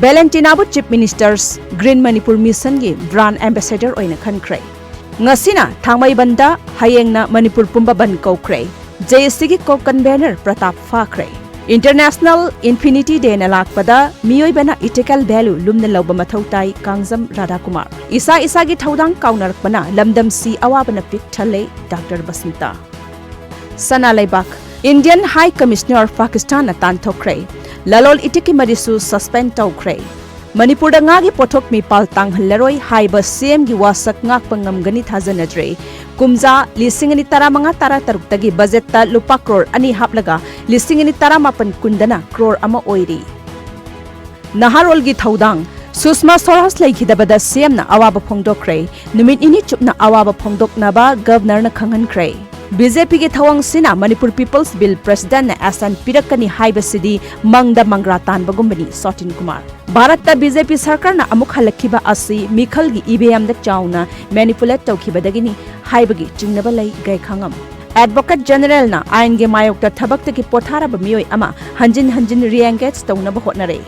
ꯚꯦꯂꯦꯟꯇꯤꯅꯥꯕꯨ Chief Minister's Green Manipur Missionꯒꯤ brand ambassador ꯑꯣꯏꯅ ꯈꯟꯈ꯭ꯔꯦ꯫ ꯉꯁꯤꯅ ꯊꯥꯡꯃꯩꯕꯟꯗ, ꯍꯌꯦꯡꯅ ꯃꯅꯤꯄꯨꯔ ꯄꯨꯝꯕ ꯕꯟꯗ ꯀꯧꯈ꯭ꯔꯦ꯫ ꯖꯦ ꯑꯦ ꯁꯤꯒꯤ co-convener ꯄ꯭ꯔꯇꯥꯞ ꯐꯥꯈ꯭ꯔꯦ꯫ International Infinity Dayꯅ ꯂꯥꯛꯄꯗ ꯃꯤꯑꯣꯏꯕꯅ ethical value ꯂꯨꯝꯅ ꯂꯧꯕ ꯃꯊꯧ ꯇꯥꯏ, ꯀꯥꯡꯖꯝ ꯔꯥꯙꯥꯀꯨꯃꯥꯔ꯫ ꯏꯁꯥ ꯏꯁꯥꯒꯤ ꯊꯧꯗꯥꯡ ꯀꯥꯎꯅꯔꯛꯄꯅ ꯂꯝꯗꯝꯁꯤ ꯑꯋꯥꯕꯅ ꯄꯤꯛ ꯊꯜꯂꯦ, ꯗꯥꯛꯇꯔ ꯕꯁꯟꯇ꯫ ꯁꯅꯥ ꯂꯩꯕꯥꯛ꯫ Indian High Commissioner ꯄꯥꯀꯤꯁꯇꯥꯟꯅ ꯇꯥꯟꯊꯣꯛꯈ꯭ꯔꯦ꯫ ꯂꯂꯣꯜ ꯏꯇꯤꯛꯀꯤ ꯃꯔꯤꯁꯨ suspend ꯇꯧꯈ꯭ꯔꯦ꯫ ꯃꯅꯤꯄꯨꯔꯗ ꯉꯥꯒꯤ ꯄꯣꯠꯊꯣꯛ ꯃꯤꯄꯥꯜ ꯇꯥꯡꯍꯜꯂꯔꯣꯏ ꯍꯥꯏꯕ ꯁꯤ ꯑꯦꯝꯒꯤ ꯋꯥꯁꯛ ꯉꯥꯛꯄ ꯉꯝꯒꯅꯤ ꯊꯥꯖꯅꯗ꯭ꯔꯦ꯫ ꯀꯨꯝꯖꯥ ꯂꯤꯁꯤꯡ ꯑꯅꯤ ꯇꯔꯥꯃꯉꯥ ꯇꯔꯥꯇꯔꯨꯛꯇꯒꯤ ꯕꯖꯦꯠꯇ ꯂꯨꯄꯥ ꯀ꯭ꯔꯣꯔ ꯑꯅꯤ ꯍꯥꯞꯂꯒ ꯂꯤꯁꯤꯡ ꯑꯅꯤ ꯇꯔꯥꯃꯥꯄꯟ ꯀꯨꯟꯗꯅ ꯀ꯭ꯔꯣꯔ ꯑꯃ ꯑꯣꯏꯔꯤ꯫ ꯅꯍꯥꯔꯣꯜꯒꯤ ꯊꯧꯗꯥꯡ꯫ ꯁꯨꯁꯃꯥ ꯁ꯭ꯋꯔꯥꯖ ꯂꯩꯈꯤꯗꯕꯗ ꯁꯤ ꯑꯦꯝꯅ ꯑꯋꯥꯕ ꯐꯣꯡꯗꯣꯛꯈ꯭ꯔꯦ꯫ ꯅꯨꯃꯤꯠ ꯅꯤꯅꯤ ꯆꯨꯞꯅ ꯑꯋꯥꯕ ꯐꯣꯡꯗꯣꯛꯅꯕ ꯒꯕꯅꯔꯅ ꯈꯪꯍꯟꯈ꯭ꯔꯦ꯫ ꯕꯤ ꯖꯦ ꯄꯤꯒꯤ ꯊꯧꯑꯣꯡꯁꯤꯅ ꯃꯅꯤꯄꯨꯔ ꯄꯤꯄꯜꯁ ꯕꯤꯜ ꯄ꯭ꯔꯦꯁꯤꯗꯦꯟꯠꯅ ꯑꯦꯁꯦꯟ ꯄꯤꯔꯛꯀꯅꯤ ꯍꯥꯏꯕꯁꯤꯗꯤ ꯃꯪꯗ ꯃꯪꯒ꯭ꯔꯥ ꯇꯥꯟꯕꯒꯨꯝꯕꯅꯤ, ꯁꯣꯇꯤꯟ ꯀꯨꯃꯥꯔ꯫ ꯚꯥꯔꯠꯇ ꯕꯤ ꯖꯦ ꯄꯤ ꯁꯔꯀꯥꯔꯅ ꯑꯃꯨꯛ ꯍꯜꯂꯛꯈꯤꯕ ꯑꯁꯤ ꯃꯤꯈꯜꯒꯤ ꯏ ꯚꯤ ꯑꯦꯝꯗ ꯆꯥꯎꯅ ꯃꯦꯅꯤꯄꯨꯂꯦꯠ ꯇꯧꯈꯤꯕꯗꯒꯤꯅꯤ ꯍꯥꯏꯕꯒꯤ ꯆꯤꯡꯅꯕ ꯂꯩ, ꯒꯩꯈꯥꯉꯝ꯫ ꯑꯦꯗꯚꯣꯀꯦꯠ ꯖꯦꯅꯔꯦꯜꯅ ꯑꯥꯏꯟꯒꯤ ꯃꯥꯌꯣꯛꯇ ꯊꯕꯛꯇꯒꯤ ꯄꯣꯊꯥꯔꯕ ꯃꯤꯑꯣꯏ ꯑꯃ ꯍꯟꯖꯤꯟ ꯍꯟꯖꯤꯟ ꯔꯤꯑꯦꯡꯒꯦꯖ ꯇꯧꯅꯕ ꯍꯣꯠꯅꯔꯦ꯫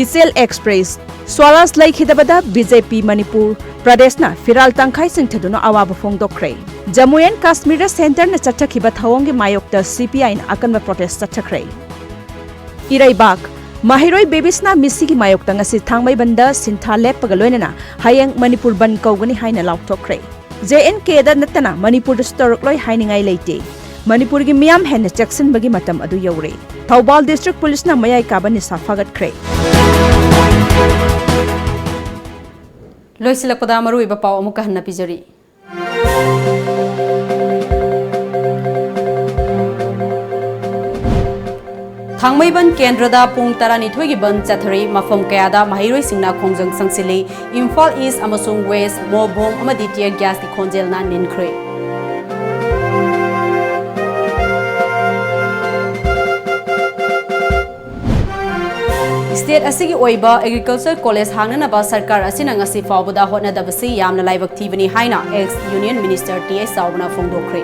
ꯏꯆꯦꯜ ꯑꯦꯛꯁꯄ꯭ꯔꯦꯁ, ꯁ꯭ꯋꯔꯥꯖ ꯂꯩꯈꯤꯗꯕꯗ ꯕꯤ ꯖꯦ ꯄꯤ ꯃꯅꯤꯄꯨꯔ ꯄ꯭ꯔꯗꯦꯁꯅ ꯐꯤꯔꯥꯜ ꯇꯪꯈꯥꯏ ꯆꯤꯡꯊꯗꯨꯅ ꯑꯋꯥꯕ ꯐꯣꯡꯗꯣꯛꯈ꯭ꯔꯦ꯫ ꯖꯝꯃꯨ ꯑꯦꯟ ꯀꯥꯁꯃꯤꯔꯗ ꯁꯦꯟꯇꯔꯅ ꯆꯠꯊꯈꯤꯕ ꯊꯧꯑꯣꯡꯒꯤ ꯃꯥꯌꯣꯛꯇ ꯁꯤ ꯄꯤ ꯑꯥꯏꯅ ꯑꯀꯟꯕ ꯄ꯭ꯔꯣꯇꯦꯁ ꯆꯠꯊꯈ꯭ꯔꯦ꯫ ꯏꯔꯩꯕꯥꯛ, ꯃꯍꯩꯔꯣꯏ ꯕꯦꯕꯤꯁꯅ ꯃꯤꯁꯤꯒꯤ ꯃꯥꯌꯣꯛꯇ ꯉꯁꯤ ꯊꯥꯡꯃꯩꯕꯟꯗ ꯁꯤꯟꯊꯥ ꯂꯦꯞꯄꯒ ꯂꯣꯏꯅꯅ ꯍꯌꯦꯡ ꯃꯅꯤꯄꯨꯔ ꯕꯟꯗ ꯀꯧꯒꯅꯤ ꯍꯥꯏꯅ ꯂꯥꯎꯊꯣꯛꯈ꯭ꯔꯦ꯫ ꯖꯦ ꯑꯦꯟ ꯀꯦꯗ ꯅꯠꯇꯅ ꯃꯅꯤꯄꯨꯔꯗꯁꯨ ꯇꯧꯔꯛꯂꯣꯏ ꯍꯥꯏꯅꯤꯡꯉꯥꯏ ꯂꯩꯇꯦ꯫ ꯃꯅꯤꯄꯨꯔꯒꯤ ꯃꯤꯌꯥꯝ ꯍꯦꯟꯅ ꯆꯦꯛꯁꯤꯟꯕꯒꯤ ꯃꯇꯝ ꯑꯗꯨ ꯌꯧꯔꯦ꯫ ꯊꯧꯕꯥꯜ ꯗꯤꯁꯇ꯭ꯔꯤꯛ ꯄꯨꯂꯤꯁꯅ ꯃꯌꯥꯏ ꯀꯥꯕ ꯅꯤꯁꯥ ꯐꯥꯒꯠꯈ꯭ꯔꯦ꯫ ꯂꯣꯏꯁꯤꯜꯂꯛꯄꯗ ꯃꯔꯨꯑꯣꯏꯕ ꯄꯥꯎ ꯑꯃꯨꯛꯀ ꯍꯟꯅ ꯄꯤꯖꯔꯤ꯫ ꯊꯥꯡꯃꯩꯕꯟ ꯀꯦꯟꯗ꯭ꯔꯗ ꯄꯨꯡ ꯇꯔꯥꯅꯤꯊꯣꯏꯒꯤ ꯕꯟꯗ ꯆꯠꯊꯔꯤ꯫ ꯃꯐꯝ ꯀꯌꯥꯗ ꯃꯍꯩꯔꯣꯏꯁꯤꯡꯅ ꯈꯣꯡꯖꯪ ꯆꯪꯁꯤꯜꯂꯤ꯫ ꯏꯝꯐꯥꯜ ꯏꯁ ꯑꯃꯁꯨꯡ ꯋꯦꯁ ꯃꯣꯔ ꯕꯣꯝ ꯑꯃꯗꯤ ꯇꯤꯌꯔ ꯒ꯭ꯌꯥꯁꯀꯤ ꯈꯣꯟꯖꯦꯜꯅ ꯅꯤꯟꯈ꯭ꯔꯦ꯫ ꯁ꯭ꯇꯦꯠ ꯑꯁꯤꯒꯤ ꯑꯣꯏꯕ ꯑꯦꯒ꯭ꯔꯤꯀꯜꯆꯔ ꯀꯣꯂꯦꯖ ꯍꯥꯡꯅꯅꯕ ꯁꯔꯀꯥꯔ ꯑꯁꯤꯅ ꯉꯁꯤ ꯐꯥꯎꯕꯗ ꯍꯣꯠꯅꯗꯕꯁꯤ ꯌꯥꯝꯅ ꯂꯥꯏꯕꯛ ꯊꯤꯕꯅꯤ ꯍꯥꯏꯅ ex union minister T H ꯆꯥꯎꯕꯅ ꯐꯣꯡꯗꯣꯛꯈ꯭ꯔꯦ꯫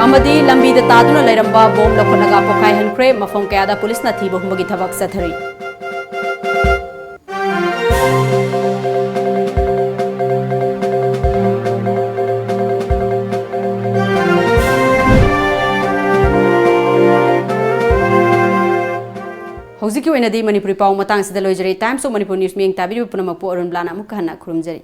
ꯑꯃꯗꯤ ꯂꯝꯕꯤꯗ ꯇꯥꯗꯨꯅ ꯂꯩꯔꯝꯕ ꯕꯣꯝ ꯂꯧꯈꯠꯂꯒ ꯄꯣꯈꯥꯏꯍꯟꯈ꯭ꯔꯦ꯫ ꯃꯐꯝ ꯀꯌꯥꯗ ꯄꯨꯂꯤꯁꯅ ꯊꯤꯕ ꯍꯨꯝꯕꯒꯤ ꯊꯕꯛ ꯆꯠꯊꯔꯤ꯫ ꯍꯧꯖꯤꯛꯀꯤ ꯑꯣꯏꯅꯗꯤ ꯃꯅꯤꯄꯨꯔꯤ ꯄꯥꯎ ꯃꯇꯥꯡꯁꯤꯗ ꯂꯣꯏꯖꯔꯦ꯫ Times of Manipur News ꯃꯤꯠꯌꯦꯡ ꯇꯥꯕꯤꯔꯤꯕ ꯄꯨꯝꯅꯃꯛꯄꯨ ꯑꯔꯨꯟ ꯕ꯭ꯂꯥꯅ ꯑꯃꯨꯛꯀ ꯍꯟꯅ ꯈꯨꯔꯨꯝꯖꯔꯤ꯫